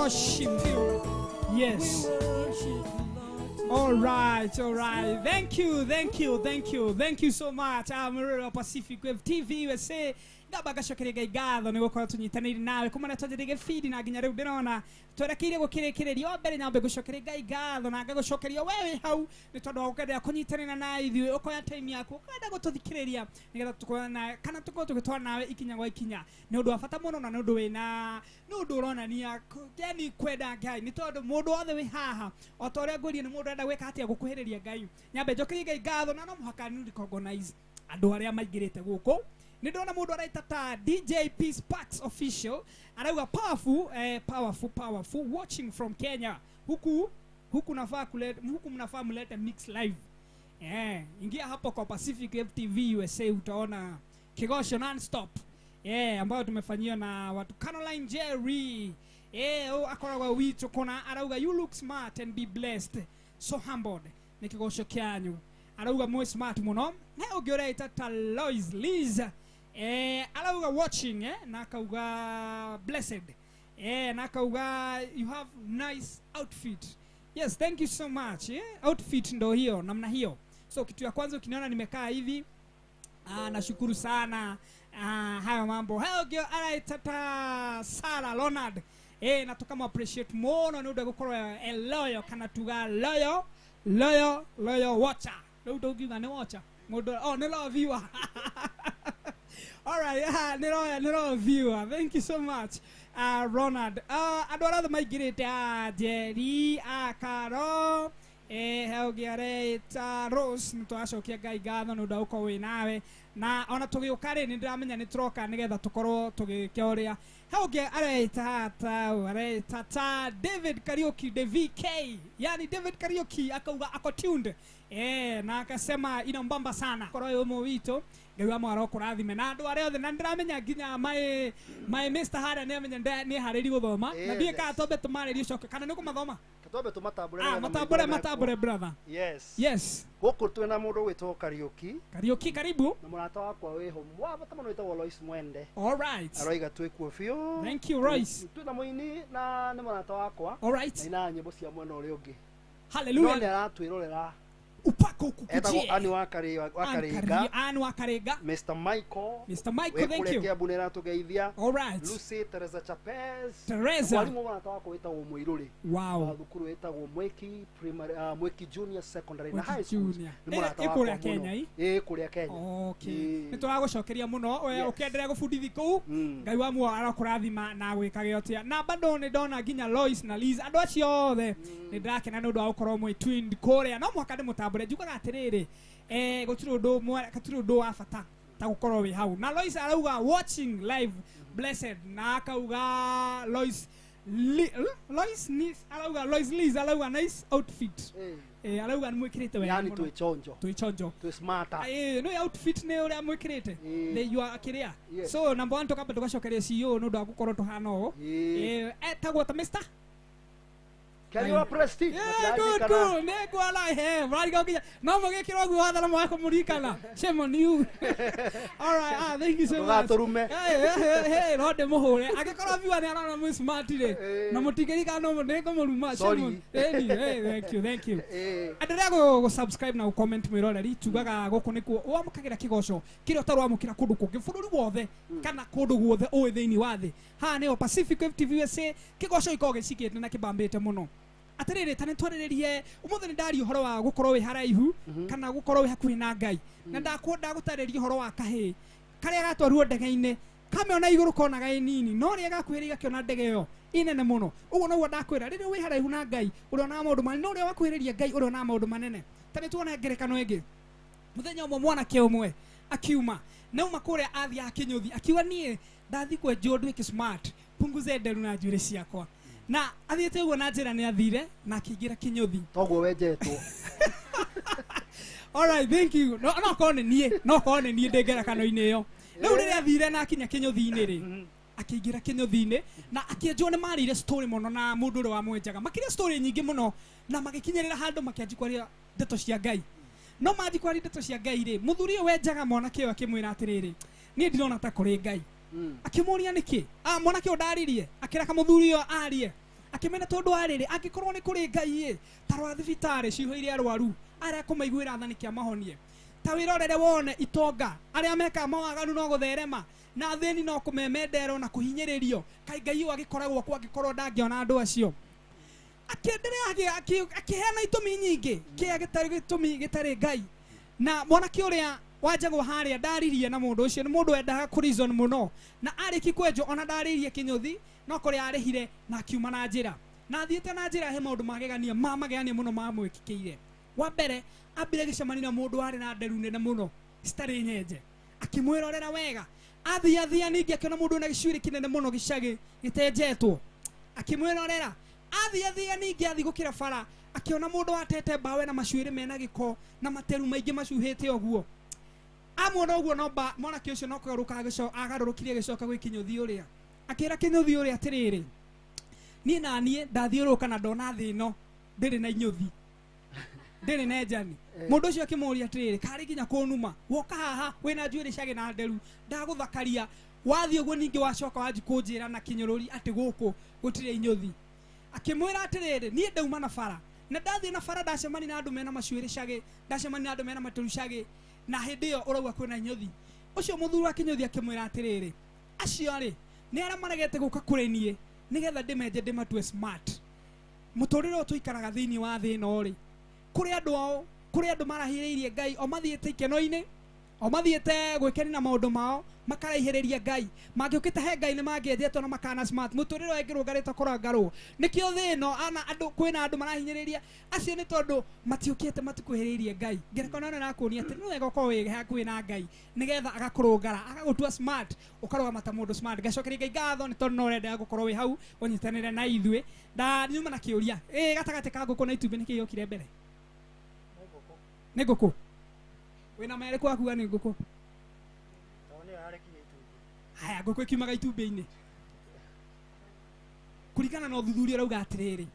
Worship you. Yes. All right, all right. Thank you, thank you, thank you, thank you so much. I'm Pacific Wave TV USA. Ngamba ngacokeria Ngai ngatho nĩ gũkorwo tũnyitanĩire nawe kuma na twanjĩrĩrie gĩbindi na nginya rĩu ndĩrona twerekeire gũkĩrĩkĩrĩria. Wa mbere nyambe gũcokeria Ngai ngatho na ngagũcokeria we wĩ hau nĩ tondũ wa gũkenderera kũnyitanĩra na ithuĩ, ũkoya time yaku ũkenda gũtũthikĩrĩria nĩgetha tũkorwo na kana tũkorwo tũgĩtwara nawe ikinya gwa ikinya. Nĩ ũndũ wa bata mũno na nĩ ũndũ wĩna nĩ ũndũ ũronania yani kwenda Ngai, nĩ tondũ mũndũ wothe wĩ haha o ta ũrĩa ngwĩrire nĩ mũndũ arenda gwĩka atĩa gũkuhĩrĩria Ngai. Nyambe njokerie Ngai ngatho na no mũhaka nĩ recognize andũ arĩa maingĩrĩte gũkũ. Nĩ ndona mũndũ araita ta DJ Peace Parks Official arauga powerful, powerful, powerful, watching from Kenya. Huku huku nafaa kuleta, huku mnafaa mlete mix live. Ingia hapo kwa Pacific Wave TV USA utaona Kigosho non stop. Ambayo tumefanyiwa na watu Caroline Jerry. Akoragwa wito kona arauga you look smart and be blessed. So humbled. Ni Kigosho kyanyu. Arauga mwe smart muno. Na ũngĩ ũreita ta Lois Liz. Arauga watching, na akauga blessed. Na akauga you have nice outfit. Yes, thank you so much. Outfit ndo hiyo, namna hiyo. So kitu ya kwanza ukiniona nimekaa hivi, nashukuru sana. Hayo mambo. Hayo gyo araita ta Sarah Leonard. Na tukama appreciate muno ni ũndũ gũkorwo loyal kana tuga loyal, loyal, loyal watcher. Rĩu ndũngiuga nĩ watcher. Mũndũ oh nĩ loyal viewer. All right, nĩ loyal viewer. Thank you so much. Ronald. Andũ arĩa othe maingĩrĩte Jerry, Karo, hau gĩareita Rose, nĩ tũracokia Ngai ngatho nĩ ũndũ wa gũkorwo wĩ nawe. Na ona tũgĩũka rĩ nĩ ndĩramenya nĩ tũroka nĩgetha tũkorwo tũgĩka ũrĩa. Hau ũngĩ areita ta ta David Kariuki, the VK. Yani David Kariuki akauga ako tuned. Na akasema inambamba sana. Korwo wĩ ũmwe witũ, Ngai wa mwaro kũrathime. Na andũ arĩa othe na ndĩramenya nginya my Mr. Harĩa nĩ amenya nĩ harĩri gũthoma. Na ndiũĩ kana twambe tũmarĩrie ũcoke kana nĩ ũkũmathoma? Twambe tũmatambũre. Ah, matambũre brother. Yes. Yes. Gũkũ twĩna mũndũ wĩtwo Kariuki. Kariuki, karibu. Na mũrata wakwa wĩho wa bata mũno wĩtagwo Lois Mwende. All right. Aroiga twĩkuo biũ. Thank you, Lois. Twĩna mũini na nĩ mũrata wakwa. All right. Na ina nyĩmbo cia mwena ũrĩa ũngĩ. Hallelujah. No nĩ aratwĩrorera. Upako ukukujie. Etagwo Ann wa Karinga. Ann wa Karinga. Mr. Michael. Mr. Michael, thank you. Kiambu nĩ aratugeithia. All right. Lucy Teresa Chapez. Teresa. Mwalimu mũrata wakwa wĩtagwo Mũirũrĩ. Wow. Thukuru wĩtagwo Mwiki Primary, Mwiki Junior Secondary na Mwiki High School. Junior. Nĩ mũrata wakwa Kũrĩa Kenya ĩ? Ĩ kũrĩa Kenya. Okay. Nĩ tũragũcokeria mũno ũkĩenderea gũbundithi kũu. Ngai wa muoyo arokũrathima na gwĩkage ũtĩa. Na bado nĩ ndona nginya Lois na Liz andũ acio othe nĩ ndĩrakena nĩ ũndũ wa gũkorwo mwĩ twinned kũrĩa. No mũhaka ndĩmũtambũre njugaga atĩrĩrĩ gũtirĩ ũndũ wa bata ta gũkorwo wĩ hau. Na Lois arauga watching live blessed, na akauga Lois Lois Liz arauga Lois Liz arauga nice outfit. Arauga nĩ mwĩkĩrĩte wega Yani mũno. twĩ chonjo. Twĩ chonjo. Twĩ smarter. No outfit nĩ ũrĩa mwĩkĩrĩte. They you are kĩrĩa. So number 1 tũkamba tũgacokeria CEO nĩ ũndũ wa gũkorwo tũhana ũũ. Etagwo ta Mr. Kariwa Prestige. Yeah, good, good. Nĩngwara he. Mũrariga nginya. No mũgĩkĩra ũguo wathara mwaka mũririkana. Shame on you. All right, thank you so much. Ndũgatũrume. Hey, no ndĩmũhũre. Angĩkorwo viewer nĩ arona mwĩ smart rĩ. Na mũtingĩririkana no nĩngũmũruma. Shame on. Hey, thank you, thank you. Endelea gũ subscribe na comment mwĩroreri. Tugaga gũkũ nĩkuo wamũkagĩra kĩgoco kĩrĩa ũtarwamũkĩra kũndũ kũngĩ bũrũri wothe kana kũndũ guothe ũĩ thĩinĩ wa thĩ. Haha nĩho Pacific Wave TV USA kĩgoco gĩkoragwo gĩcikĩte na kĩbambĩte mũno. Atĩrĩrĩ ta nĩtwarĩrĩrie ũmũthĩ nĩ ndaria ũhoro wa gũkorwo wĩ haraihu kana gũkorwo wĩ hakuhĩ na Ngai. Na ndagũtarĩria ũhoro wa kahĩĩ karĩa gatwarirwo ndege-inĩ kamĩona igũrũ konaga ĩ nini no rĩrĩa gakuhĩrĩria gakĩona ndege ĩyo ĩnene mũno. Ũguo noguo ndakwĩra rĩrĩa wĩ haraihu na Ngai ũrĩonaga maũndũ manene, no ũrĩa wakuhĩrĩria Ngai ũrĩonaga maũndũ manene. Ta nĩtuone ngerekano ĩngĩ. Mũthenya ũmwe mwanake ũmwe akiuma nauma kũrĩa athiaga kĩnyũthi akiuga niĩ ndathiĩ kwenjwo nduĩke smart punguze nderu na njuĩrĩ ciakwa. Na athiĩte ũguo na njĩra nĩ athire na akĩingĩra kĩnyũthi. Toguo wenjetwo. All right, thank you. No korwo nĩ niĩ, no korwo nĩ niĩ ndĩ ngerekano-inĩ ĩyo. Rĩu rĩrĩa athire na akinya kĩnyũthi-inĩ rĩ, akĩingĩra kĩnyũthi-inĩ na akĩenjwo nĩ marĩire story mũno na mũndũ ũrĩa wamwenjaga. Makĩria story nyingĩ mũno na magĩkinyĩrĩra handũ makĩanjia kwaria ndeto cia Ngai. No manji kwaria ndeto cia Ngai rĩ, mũthuri ũyũ wenjaga mwanake ũyũ akĩmwĩra atĩrĩrĩ, niĩ ndirona ta kũrĩ Ngai. Akĩmũria nĩkĩ? Mwanake ũyũ ndaririe, akĩreka mũthuri ũyũ arie. Akĩmena tondũ arĩrĩ angĩkorwo nĩ kũrĩ Ngai ĩ, ta rora thibitarĩ ciihũire arwaru arĩa kũmaiguĩra tha nĩkĩ amahonie. Ta wĩrorere wone itonga arĩa mekaga mawaganu no gũtherema na athĩni no kũmemenderwo na kũhinyĩrĩrio. Kaĩ Ngai ũyũ agĩkoragwo kuo angĩkorwo ndangĩona andũ acio. Akĩenderea akĩheana itũmi nyingĩ kĩa gĩtarĩ gĩtũmi gĩtarĩ Ngai. Na mwanake ũrĩa wanjagwo harĩa ndaririe na mũndũ ũcio nĩ mũndũ wendaga kũ reason mũno na arĩki kwenjwo ona ndarĩirie kĩnyũthi no kũrĩa arĩhire na akiuma na njĩra. Na athiĩte na njĩra he maũndũ magegania ma magegania mũno mamwĩkĩkĩire. Wa mbere ambire gĩcemania na mũndũ warĩ na nderu nene mũno citarĩ nyenje akĩmwĩrorera wega. Athia ningĩ akĩona mũndũ wĩna gĩcuĩrĩ kĩnene mũno gĩcagĩ gĩtenjetwo akĩmwĩrorera. Athia ningĩ athi gũkĩra bara akĩona mũndũ watete mbaũ na macuĩrĩ mena gĩko na materu maingĩ macuhĩte ũguo. Amuona ũguo no mwanake ũcio no kũgarũrũka agarũrũkire agĩcoka gwĩ kĩnyũthi ũrĩa. Akĩra kĩnyũthi ũrĩa atĩrĩrĩ, niĩ na niĩ ndathiũrũrũka na ndona thĩ ĩno ndĩrĩ na inyũthi ndĩrĩ na njani. Mũndũ ũcio akĩmũria atĩrĩrĩ, karĩ nginya kũnuma woka haha wĩna njuĩrĩ cagĩ na nderu ndagũthakaria wathiĩ ũguo ningĩ wacoka wanji kũnjĩra na kĩnyũrũri atĩ gũkũ gũtirĩ inyũthi. Akĩmwĩra atĩrĩrĩ, niĩ ndauma na bara na ndathiĩ na bara ndacemania na andũ mena macuĩrĩ cagĩ, ndacemania na andũ mena materu cagĩ na hĩndĩ ĩyo ũrauga kwĩna inyũthi. Ũcio mũthuri wa kĩnyũthi akĩmwĩra atĩrĩrĩ, acio rĩ nĩ arĩa maregete gũka kũrĩ niĩ nĩgetha ndĩmenje ndĩmatue smart. Mũtũrĩre ũyũ tũikaraga thĩinĩ wa thĩ ĩno rĩ, kũrĩ andũ ao, kũrĩ andũ marahĩrĩirie Ngai o mathiĩte ikeno-inĩ, o mathiĩte gwĩkenia na maũndũ mao makaraihĩrĩria Ngai. Mangĩũkĩte he Ngai nĩ mangĩenjetwo na makana smart. Mũtũrĩre ũyũ ĩngĩrũngarĩte kũrangarwo. Nĩkĩo thĩ ĩno ana andũ kwĩna andũ marahinyĩrĩria acio nĩ tondũ matiũkĩte matikuhĩrĩirie Ngai. Ngerekano ĩno ĩrakuonia atĩ nĩ wega ũkorwo wĩ hakuhĩ na Ngai nĩgetha agakũrũngara agagũtua smart ũkarũgama ta mũndũ smart. Ngacokeria Ngai ngatho nĩ tondũ no ũrenda gũkorwo wĩ hau ũnyitanĩre na ithuĩ. Nyuma na kĩũria gatagatĩ ka ngũkũ na itumbĩ nĩkĩ gĩokire mbere? Nĩ ngũkũ. Wĩna merĩ kwakuga nĩ ngũkũ? Haya, ngũkũ ĩkiumaga itumbĩ-inĩ. Kũringana na ũthuthuria ũrauga atĩrĩrĩ,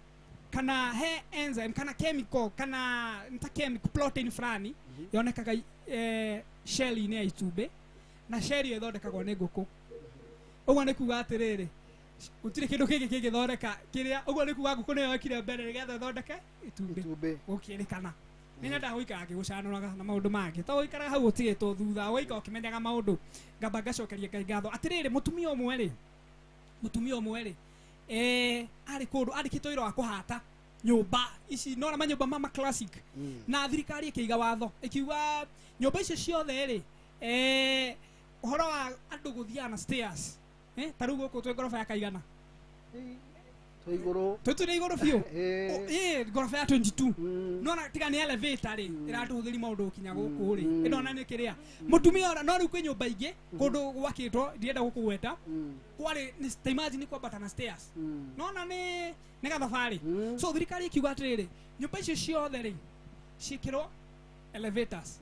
Kana he enzyme kana chemical kana nta chemical protein fulani yonekaga shell-inĩ ya itumbĩ na shell ĩyo ĩthondekagwo nĩ ngũkũ. Ũguo nĩ kuga atĩrĩrĩ gũtirĩ kĩndũ kĩngĩ kĩngĩthondeka kĩrĩa ũguo nĩ kuga ngũkũ nĩyo yokire mbere nĩgetha ĩthondeke itumbĩ gũkĩrĩkana. Nĩ nyendaga gũikara ngĩgũcanũraga na maũndũ mangĩ to gũikara hau ũtigĩtwo thutha ũgaikara ũkĩmenyaga maũndũ ngamba ngacokeria Ngai ngatho atĩrĩrĩ mũtumia ũmwe rĩ arĩ kũndũ andĩkĩtwo wĩra wa kũhata nyũmba ici nona manyũmba mama classic na thirikari ĩkĩiga watho ĩkiuga nyũmba icio ciothe rĩ ũhoro wa andũ gũthiaga na stairs ta rĩu gũkũ twĩ ngoroba ya kaigana twĩ igũrũ twĩ igũrũ biũ ngoroba ya 22 nona tiga nĩ elevator rĩ ĩratũhũthĩri maũndũ gũkinya gũkũ rĩ ĩno na nĩ kĩrĩa mũtumia ora no rĩu kwĩ nyũmba ingĩ kũndũ gwakĩtwo ndienda gũkũgweta kwarĩ ta imagine kwambata na stairs nona nĩ gathabarĩ so thirikari ĩkiuga atĩrĩrĩ nyũmba icio ciothe rĩ ciĩkĩrwo elevators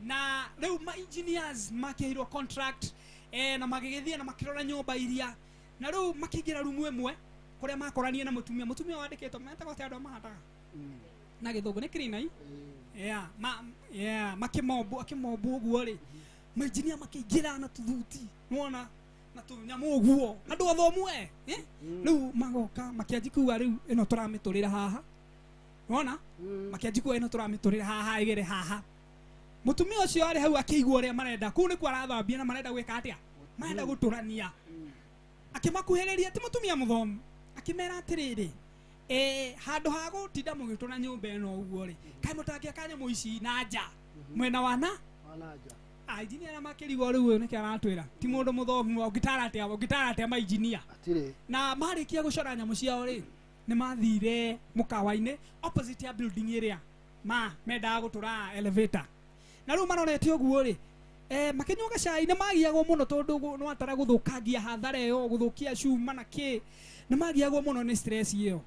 na rĩu ma engineers makĩheirwo contract na magĩgĩthiĩ na makĩrora nyũmba iria na rĩu makĩingĩra rumu ĩmwe kũrĩa makoranie na mũtumia wandĩkĩtwo metagwo atĩa andũ a mahataga na gĩthũngũ nĩ cleaner yeah makĩmombo akĩmombo ũguo rĩ mainjinia makĩingĩra na tũthuti nĩwona na tũnyamũ ũguo andũ athomu rĩu magoka makĩanji kuga rĩu ĩno tũramĩtũrĩra haha nĩwona makĩanji kuga ĩno tũramĩtũrĩra haha ĩgere haha mũtumia ũcio arĩ hau akĩigua ũrĩa marenda kũu nĩkuo arathambia na marenda gwĩka atĩa marenda gũtũrania akĩmakuhĩrĩria ti mũtumia mũthomu akĩmera atĩrĩrĩ handũ ha gũtinda mũgĩtũra nyũmba ĩno ũguo rĩ kaĩ mũtangĩaka nyamũ ici na nja mwena wa na injinia arĩa makĩrigwo rĩu ũyũ nĩkĩ aratwĩra ti mũndũ mũthomu ũngĩtara atĩa mainjinia na marĩkia gũcora nyamũ ciao rĩ nĩ mathire mũkawa-inĩ opposite ya building ĩrĩa mendaga gũtũra elevator na rĩu marorete ũguo rĩ makĩnyua gacai nĩ magiagwo mũno tondũ nĩwatara gũthũkangia hathara ĩyo gũthũkia cuma na kĩ nĩ magiagwo mũno nĩ stress ĩyo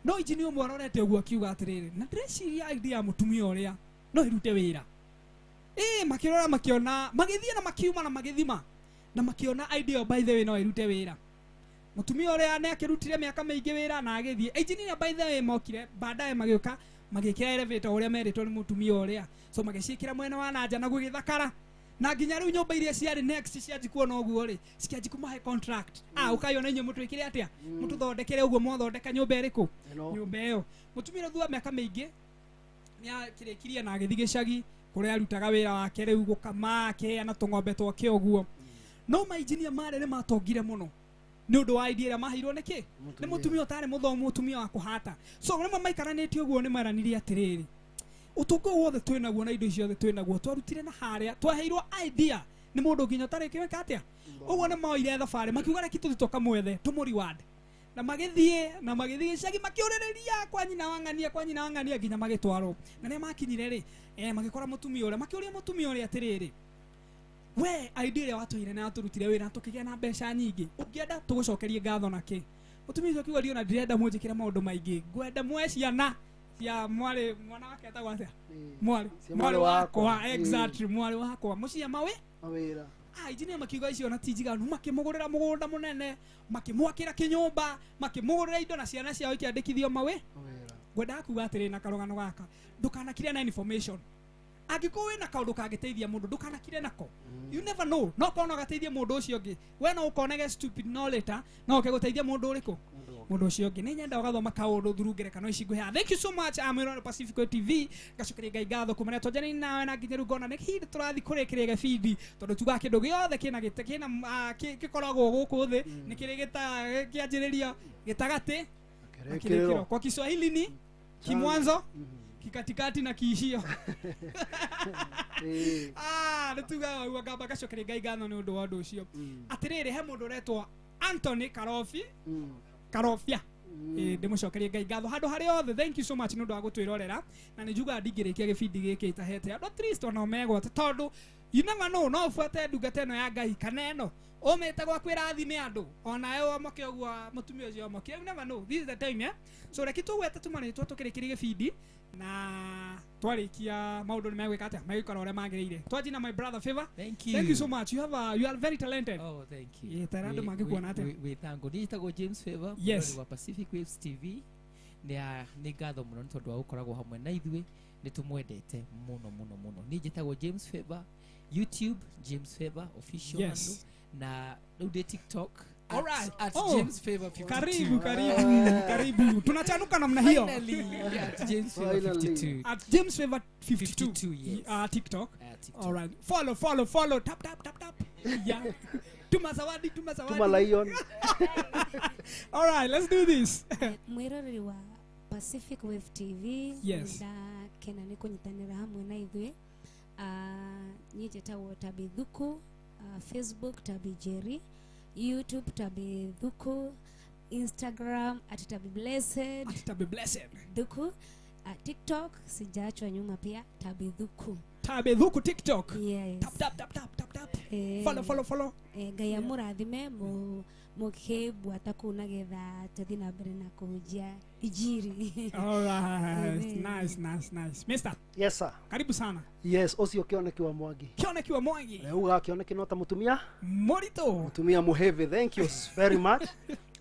no injinia ũmwe arorete ũguo akiuga atĩrĩrĩ na ndĩreciria idea ya mũtumia ũrĩa no ĩrute wĩra makĩrora makĩona magĩthiĩ na makiuma na magĩthima na makĩona idea by the way no ĩrute wĩra mũtumia ũrĩa nĩ akĩrutire mĩaka mĩingĩ wĩra na agĩthiĩ engineer by the way mokire baadaye magĩũka magĩkĩra elevator ũrĩa merĩtwo nĩ mũtumia ũrĩa so magĩciĩkĩra mwena wa nanja na gũgĩthakara na nginya rĩu nyũmba iria ciarĩ next cianji kuona ũguo rĩ cikianji kũmahe contract ũkaiona inyuĩ mũtwĩkĩre atĩa mũtũthondekere ũguo mwathondeka nyũmba ĩrĩkũ nyũmba ĩyo mũtumia thutha mĩaka mĩingĩ nĩakĩrĩkirie na agĩthiĩ gĩcagi kũrĩa arutaga wĩra wake rĩu gũkama akĩheana tũng'ombe twake ũguo no mainjinia marĩa nĩ matongire mũno nĩ ũndũ wa idea ĩrĩa maheirwo nĩkĩ nĩ mũtumia ũtarĩ mũthomu mũtumia wa kũhata so rĩmwe maikaranĩtie ũguo nĩ meranire atĩrĩrĩ ũtonga ũyũ wothe twĩ naguo na indo ici ciothe twĩ naguo twarutire na harĩa twaheirwo idea nĩ mũndũ nginya ũtarĩ kĩwĩka atĩa ũguo nĩ moire thabarĩ makiuga reke tũthiĩ tũkamwethe tũmũ reward na magĩthiĩ gĩcagi makĩũrĩrĩria kwa nyina wa ng'ania nginya magĩtwarwo na rĩrĩa makinyire rĩ magĩkora mũtumia ũrĩa makĩũria mũtumia ũrĩa atĩrĩrĩ we idea ĩrĩa watũheire na watũrutire wĩra tũkĩgĩa na mbeca nyingĩ ũngĩenda tũgũcokerie ngatho na kĩ mũtumia ũcio akiuga ndiona ndirenda mũnjĩkĩre maũndũ maingĩ ngwenda mwe ciana cia mwarĩ mwana wake etagwo atĩa mwarĩ wakwa exactly mwarĩ wakwa mũciĩ mawĩra injinia makiuga icio na ti njiganu makĩmũgũrĩra mũgũnda mũnene makĩmwakĩra kĩnyũmba makĩmũgũrĩra indo na ciana ciao ikĩandĩkithio mawĩra ngwendaga kuga atĩrĩ na karũgano gaka ndũkanakire na information angĩkorwo wĩna kaũndũ kangĩteithia mũndũ ndũkanakire nako you never know no korwo no gateithie mũndũ ũcio ũngĩ we no ũkonege stupid no later no ũke gũteithia mũndũ ũrĩkũ mũndũ ũcio ũngĩ nĩ nyenda ũgathoma kaũndũ through ngerekano ici ngũheaga thank you so much amwĩrore Pacific TV ngacokeria Ngai ngatho kumana twanjani nawe na nginya rĩu ngona nĩ hĩndĩ tũrathiĩ kũrĩkĩrĩria gĩbindi tondũ tugaga kĩndũ gĩothe kĩna kĩna gĩkoragwo gũkũ thĩ nĩ kĩrĩ kĩanjĩrĩrio gĩtagatĩ na kĩrĩkĩro kwa Kiswahili ni kimwanzo kikatikati na kiishio nĩ tugaga ũguo ngamba ngacokeria Ngai ngatho nĩ ũndũ wa ũndũ ũcio atĩrĩrĩ he mũndũ ũretwo Anthony Karofi Karofia ndĩmũcokerie Ngai ngatho handũ harĩa hothe thank you so much nĩ ũndũ wa gũtwĩrorera na nĩ njugaga ndingĩrĩkia gĩbindi gĩkĩ itahete andũ at least ona megwate tondũ you never know no ũbuate ndungata ĩno ya Ngai kana ĩno ũmĩte gwaku ĩrathime andũ onawe ũmoke ũguo mũtumia ũcio ũmoke you never know this is the time so reke tũgwete tũmarĩtwa tũkĩrĩkĩria gĩbindi na twarĩkia maũndũ nĩ megwĩka atĩa megũikara ũrĩa magĩrĩire twanji na my brother Favor thank you thank you so much you are very talented oh thank you tara andũ mangĩkuona atĩa we thank God njĩtagwo James Favor yes wa Pacific Waves TV Nĩ ngatho mũno nĩ tondũ wa gũkoragwo hamwe na ithuĩ, nĩ tũmwendete mũno mũno mũno. Niĩ njĩtagwo James Favor, YouTube James Favor official. Yes. Na rĩu ndĩ TikTok All right. at Oh. James Favor 52. Karibu, karibu, karibu. Tunachanuka namna hiyo. Finally, at James Favor 52. At James Favor 52. 52, yes. TikTok. TikTok. All right. Follow, follow, follow. Tap, tap, tap, tap. Yeah. Tuma zawadi, tuma zawadi. Tuma lion. All right, let's do this. Mwiroreri wa Pacific Wave TV. Yes. Ndakena nĩ kũnyitanĩra hamwe na ithuĩ. Niĩ njĩtagwo Tabi Thuku, Facebook Tabi Jerry, YouTube Tabi Thuku, Instagram at Tabi Blessed. At Tabi Blessed. Thuku. TikTok sijaachwa nyuma pia, Tabi Thuku. Tabi Thuku TikTok. Yes. Tap tap tap tap tap tap. Follow follow follow. Ngai amũrathime mũkĩbuata kũu nagetha tũthiĩ na mbere na kũhunjia injiri. All right. Nice, nice, nice. Mister. Yes sir. Karibu sana. Yes, ũcio Kĩoneki wa Mwangi. Kĩoneki wa Mwangi. Rĩu Kĩoneki no ta mũtumia Mũritũ. Mũtumia mũheavy. Thank you very much.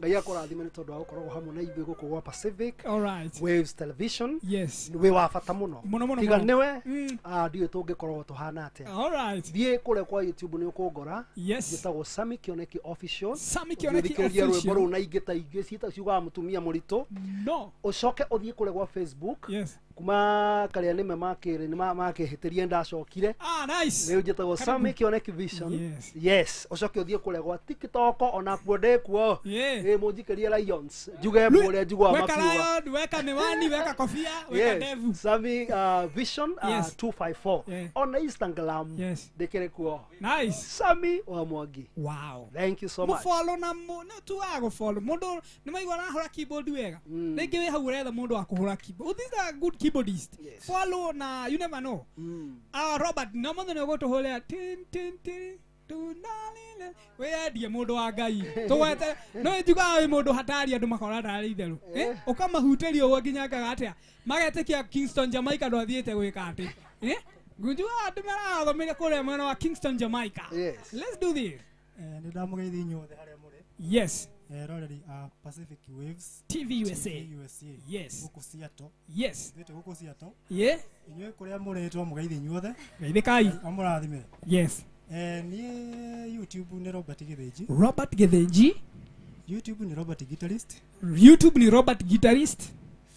Ngai akũrathime nĩ tondũ wa gũkoragwo hamwe na ithuĩ gũkũ gwa Pacific All right. Waves Television. Yes. Wĩ wa bata mũno. Mũno, mũno, Tiga mũno. nĩwe, ndiũĩ tũngĩkoragwo tũhana atĩa. All right. Thiĩ kũrĩa kwa YouTube nĩ ũkũngora. Yes. Njĩtagwo Sammy Kĩoneki Official. Sammy Kĩoneki Ũngĩthikĩrĩria rwĩmbo Official. rũu na ingĩ ta ingĩ ciugaga mũtumia mũritũ. No. Ũcoke ũthiĩ kũrĩa gwa Facebook. Yes. Kuma karĩa nĩme makĩrĩ nĩ makĩhĩtĩrie ndacokire. Ah, nice. Rĩu njĩtagwo Karibu. Sammy Kĩoneki Vision. Yes. Yes. Ũcoke ũthiĩ kũrĩa gwa TikTok onakuo ndĩkuo. Yeah. Mũnjikĩrie Lions. Njuge ũrĩa njugaga Weka makiuga. lion, weka miwani, weka kofia, weka Yes. ndevu. Sammy Vision Yes. 254. Yeah. Ona Instagram. Yes. Ndĩkĩrĩ kuo. Nice. Sammy wa Mwangi. Wow. Thank you so much. Mũfollow na no tu wa gũfollow. Mũndũ nĩ maigua arahũra keyboard wega. Rĩngĩ wĩ hau ũretha mũndũ wa kũhũra keyboard. Oh, these are good keyboardist. Yes. Follow na you never know. Robert, no mũndũ nĩ ũgũtũhũrĩra tin tin tin tunalile. Wendie mũndũ wa Ngai. Tũgwete no njugaga wĩ mũndũ hatari andũ makona tarĩ itherũ. Ũkamahutĩria ũguo nginya ngaga atĩa. Magetĩkia Kingston Jamaica ndwathiĩte gwĩka atĩ. Njugaga andũ marathomire kũrĩa mwena wa Kingston Jamaica. Yes. Let's do this. Nĩ ndamũgeithia inyuothe harĩa mũrĩ. Yes. Eroreri a Pacific Waves TV USA. TV USA. Yes. Gũkũ Seattle. Yes. Ithuĩ twĩ gũkũ Seattle. Yeah. Inyuĩ kũrĩa mũrĩ twamũgeithia inyuothe. Geithĩkai. Amũrathime. Yes. Niĩ YouTube nĩ Robert Gĩthĩnji. Robert Gĩthĩnji. YouTube nĩ Robert Guitarist. YouTube ni Robert Guitarist.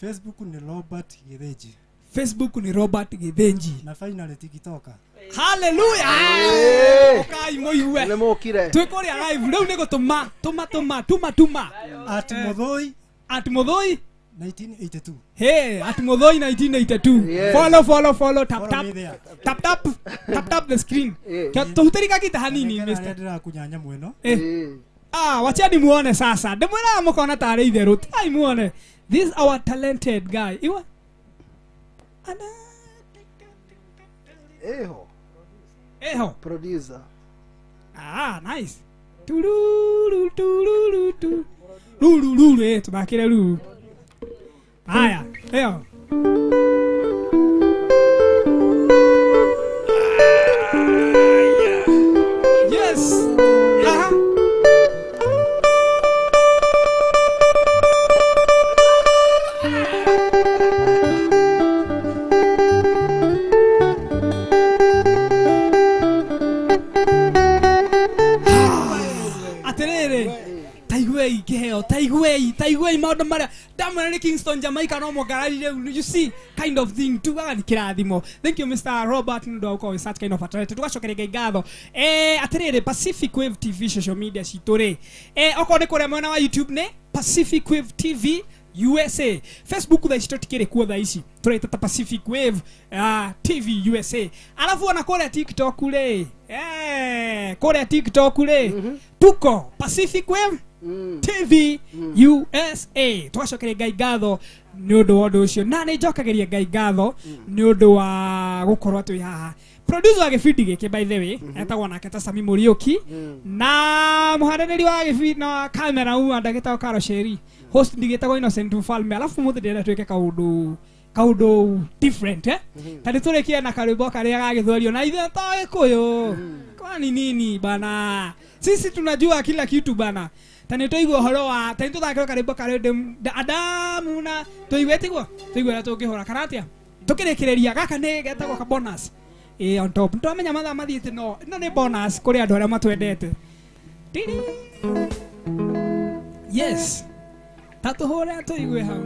Facebook nĩ Robert Gĩthĩnji. Facebook ni Robert Gĩthĩnji. Na finally TikToker. Hallelujah. Ukai mũigue. Nĩ mũkire. Twĩ kũrĩa live rĩu nĩ gũtũma tũma tũma tũma tũma. At Mũthũi. At Mũthũi. 1982. Hey, at Mũthũi 1982. Yes. Follow, follow, follow, tap Follow tap. me there. Tap tap. Tap tap the screen. Yeah. Tũhutĩri kagita hanini Nĩngena mister. arĩa ndĩrakunya nyamũ ĩno. Wachani muone sasa. Ndĩmwĩraga mũkona tarĩ itherũ. Tigai muone. This our talented guy. Iwa. Eho. Eho. Producer. Ah, nice. Tururu tururu tu. Ruru ruru tũthakĩre ruru. Haya, ĩyo. Yes. Aha. Atĩrĩrĩ, taiguei kĩheo, taiguei, taiguei maũndũ marĩa ndamwĩra nĩ Kingston Jamaica no mũngarari rĩu, you see kind of thing tugaga nĩ kĩrathimo. Thank you Mr. Robert nĩ ũndũ wa gũkorwo wĩ such kind of a talent. Tũgacokeria Ngai ngatho. Atĩrĩrĩ, Pacific Wave TV social media citũ rĩ, okorwo nĩ kũrĩa mwena wa YouTube nĩ Pacific Wave TV USA. Facebook thaa ici tũtikĩrĩ kuo thaa ici, tũraita ta Pacific Wave TV USA. Alafu ona kũrĩa TikTok rĩ, kũrĩa TikTok rĩ, tuko Pacific Wave TV USA. Tũgacokeria Ngai ngatho nĩ ũndũ wa ũndũ ũcio, na nĩ njokagĩria Ngai ngatho nĩ ũndũ wa gũkorwo twĩ haha. Producer wa gĩbindi gĩkĩ by the way etagwo nake ta Sami Mũriũki, na mũharĩrĩri wa gĩbindi na wa kamera uma ndagĩtagwo Karo Sheri, host ndigĩtagwo Innocent Mfalme. Alafu mũthĩ ndĩrenda twĩke kaũndũ different ta nĩ tũrĩkie na karwĩmbo karĩa gagĩthwerio na ithuĩ to Gĩkũyũ. Kwani nini bana, sisi tunajua kila kitu bana. Ta nĩ tũigua ũhoro wa ta nĩ tũthakĩrwo karĩmbo karĩ Adamu na tũigue tiguo tũigue ũrĩa tũngĩhũra kana atĩa tũkĩrĩkĩrĩria gaka nĩ getagwo ka bonus on top twamenya mathaa mathiĩte no ĩno nĩ bonus kũrĩ andũ arĩa matwendete. Tiri. Yes, ta tũhũre tũigue hau.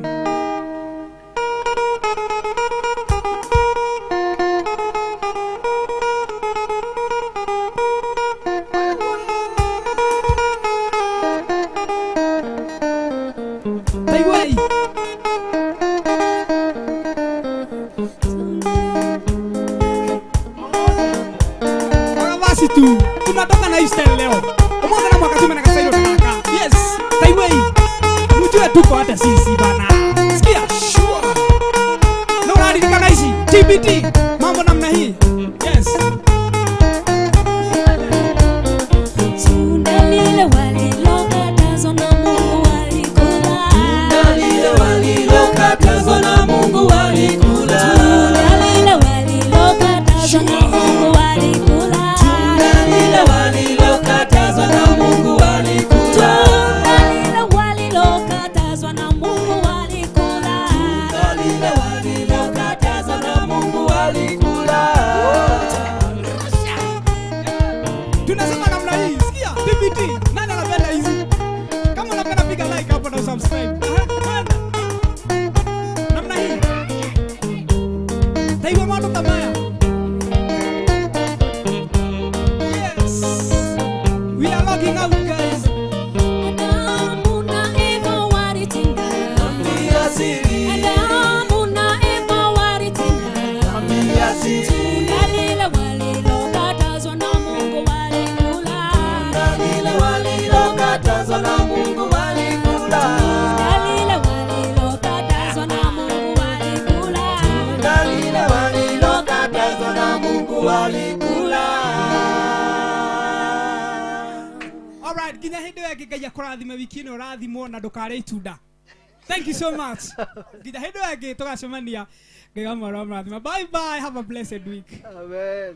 Tunatoka na hii style leo. Umeona na mwaka tume na kasailo kaka. Yes, Taiwei. Mjue tuko hata sisi bana. Sikia, sure. Na unaandika hizi TBT mambo namna hii. Yes. Tunda lile walilokatazwa na Mungu walikula. Tunda lile walilokatazwa na Mungu walikula. Tunda lile walilokatazwa na Mungu walikula. Lile walilokatazwa na Mungu walikula. Tunda lile walilokatazwa na Mungu walikula. Tunda lile walilokatazwa na Mungu walikula. Tunasema namna hii, sikia TBT. Nani anapenda hizi? Kama unapenda piga like hapo na subscribe. Namna hii. Taiwa mambo kama haya. We are logging out, guys. Adamu na Eva walitenda. Adamu na Eva walitenda. Tunda lile walilokatazwa na Mungu walikula. Tunda lile walilokatazwa na Mungu walikula. Tunda lile walilokatazwa na Mungu walikula. Tunda lile walilokatazwa na Mungu walikula. Alright, nginya hindi ĩyo ĩngĩ Ngai akũrathime wiki ĩno ũrathimwo na ndũkarĩe itunda. Thank you so much. Nginya hĩndĩ ĩyo ĩngĩ tũgacemania. Ngai amũrathime. Bye bye, have a blessed week. Amen.